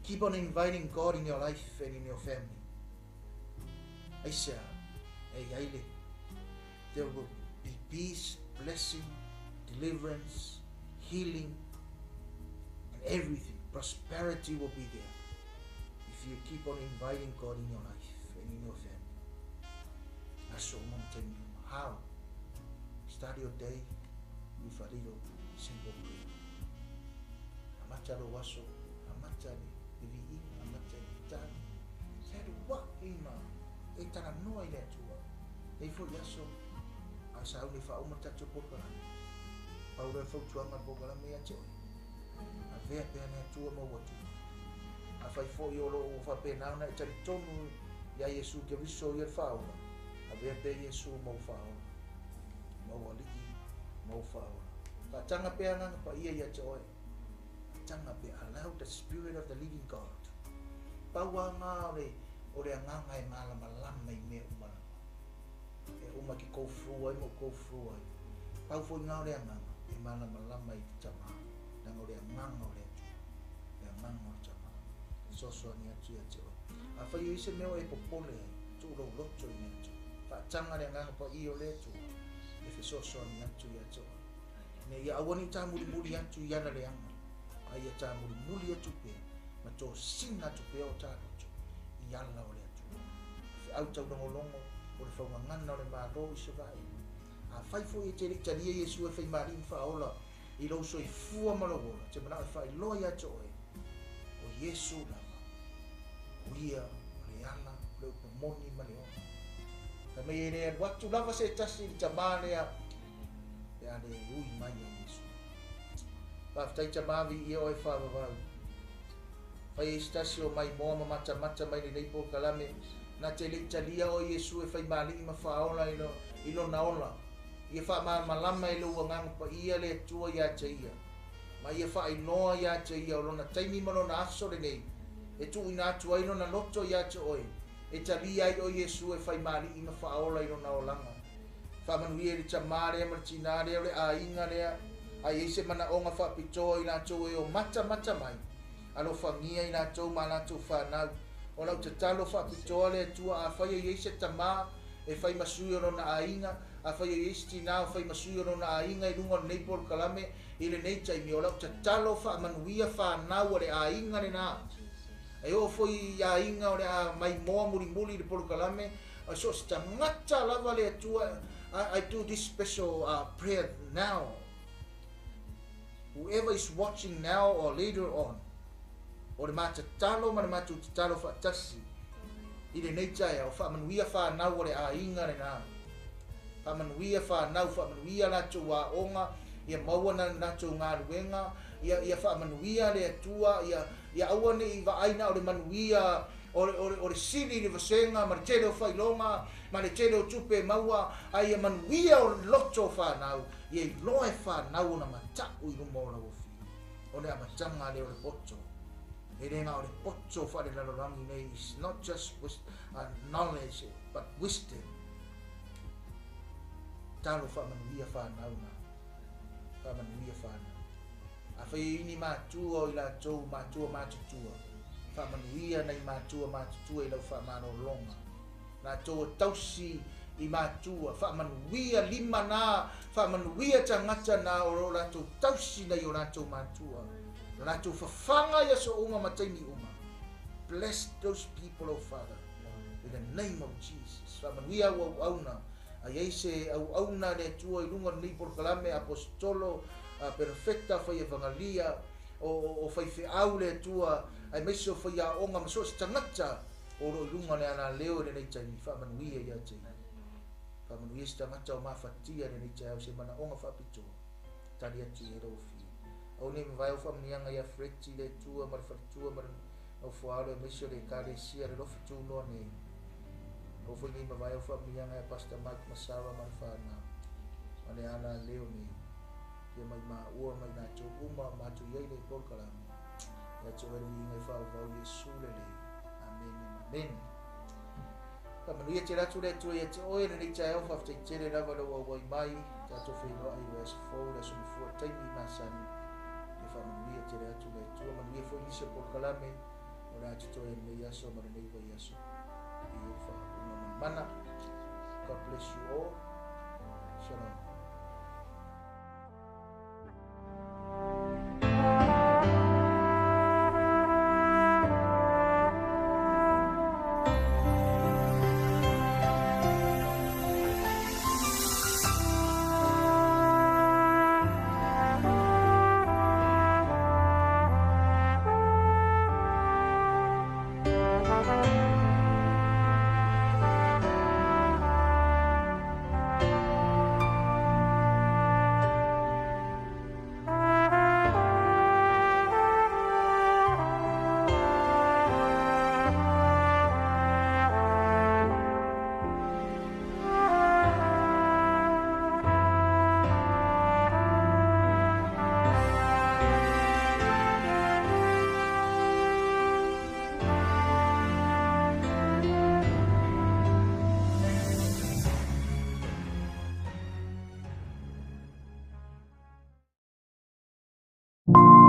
Keep on inviting God in your life and in your family. Aisea, e i ai le, there will be peace, blessing, deliverance, healing, and everything. Prosperity will be there if you keep on inviting God in your life and in your family. Aso uma ma taimi uma. How? Start your day with a little simple prayer. Amata lou aso, amata le viiga, amata le tali. Se alu aʻi ma e talanoa i le Atua. E i ai foi aso a sauni e faauma le tatou polokalame. Pau lea o le fautuaga o le polokalame ia te oe, avea pea le Atua ma ou Atua. Afai foi o lo o faapena ona e talitonu iā Iesu Keriso ia le Faaola, avea pea Iesu ma ou Faaola, ma ou Alii, ma ou Faaola. Faataga pea Agaga Paia ia te oe. Faataga pea, allow the Spirit of the living God. Pau lava ngā o le, o le agaga e malamalama i mea uma lava. E uma ki go through ai ma ou go through ai. Pau foi ngā o le agaga e malamalama i le Tama, leaga o le agaga o le Atua, le agaga o le Tama, e fesoasoani atu ia te oe. Afai o i ai se mea o e popole ai, tuu lou loto i le Atua. Faataga le Agaga Paia o le Atua e fesoasoani atu ia te oe. Ina ia aua ne i tāmulimuli atu i ala leaga, a ia tāmulimuli atu pea ma tosina atu pea o tā loto i ala o le Atua. Feau taulogologo o le faugagana o le Malo i Isaraelu. Afai foi e te le i talia Iesu e fai ma Alii ma Faaola i lou soifua ma lou ola, te manao e faailoa ia te oe, o Iesu lava, o ia o le ala, o le upu moni ma le ola. Fai mai e le alu atu lava se tasi i le Tamā lea, pe a le ui mai ia Iesu. Faafetai Tamā viia oe faavavau. Fai ai se tasi o maimoa ma matamata mai lenei polokalame, na te le i talia oe Iesu e fai ma Alii ma Faaola i, lo, i lona ola. Ia faamalamalama e lou Agaga Paia le Atua iā te ia, ma ia faailoa iā te ia o lona taimi ma lona aso lenei, e tuuina atu ai lona loto iā te oe, e talia ai oe Iesu e fai ma Alii ma Faaola i lona olaga. Faamanuia i le tamā lea ma le tinā lea o le aiga lea, a i ai se manaoga faapitoa i latou e o matamata mai, alofagia i latou ma a latou fanau. O lau tatalo faapitoa le Atua, afai e i ai se tamā e fai ma sui o lona aiga, afai e i ai se tinā o fai ma sui o lona aiga i luga o lenei polokalame i lenei taimi, o lau tatalo faamanuia fanau a le aiga lenā. E oo foi i aiga o le a maimoa mulimuli i le polokalame, so o se tagata lava le Atua, I do this special prayer now. Whoever is watching now or later on, o le matatalo ma le matou tatalo faatasi i lenei taeao, faamanuia fanau o le aiga lenā. Faamanuia fanau, faamanuia latou aoga, ia maua na latou galuega, ia, ia faamanuia le Atua, ia, ia aua ne i vaai na o le manuia o le, o le, o le sili i le vasega ma le tele o failoga ma le tele o tupe e maua, a ia manuia o loto o fanau, ia iloa e fanau ona mata'u i luma o lau afio. O le amataga lea o le poto. E le na o le poto faalelalolagi nei, is not just with, knowledge, but wisdom. Talo faamanuia fanau na. Faamanuia fanau. Afai e i ai ni matua o i latou matua matutua, faamanuia nai matua matutua i lau faamalologa. Latou e tausi i matua, faamanuia lima na, faamanuia tagata na o lo latou tausi nai o latou matua. Lo latou fafaga i aso uma ma taimi uma. Bless those people, oh Father, in the name of Jesus. Faamanuia au auauna, a i ai se auauna a le Atua i luga o lenei polokalame, aposetolo, perofeta, fai evagalia, o, o, o faifeau le Atua, aemaise o faiaoga ma so o se tagata o lo o i luga o le alaleo i lenei taimi, faamanuia ia te ia. Faamanuia se tagata o mafatia i lenei taeao i se manaoga faapitoa, tali atu i ai lau afio. Aua ne i mavae au faamanuiaga ia Freti, le Atua ma le faletua ma le nofoaalo aemaise o le Ekalesia le lofi tunoa nei. Aua foi ne i mavae au faamanuiaga ia Pastor Mike ma Sarah ma le fanau ma le alaleo nei. Ia mai maua ma i latou uma o matou i ai nei polokalame. Ia te oe le viiga e faavavau Iesu lelei. Amene ma amene. Faamanuia tele atu le Atua ia te oe lenei taeao, faafetai tele lava lou auai mai, tatou feiloai i le aso fou, le aso mafua, taimi masani. Ia Faamanuia tele atu le Atua, manuia foi nisi o polokalame o le a totoe i lenei aso ma lenei vaiaso i ou faaupuga manamana. God bless you all. Shalom. You.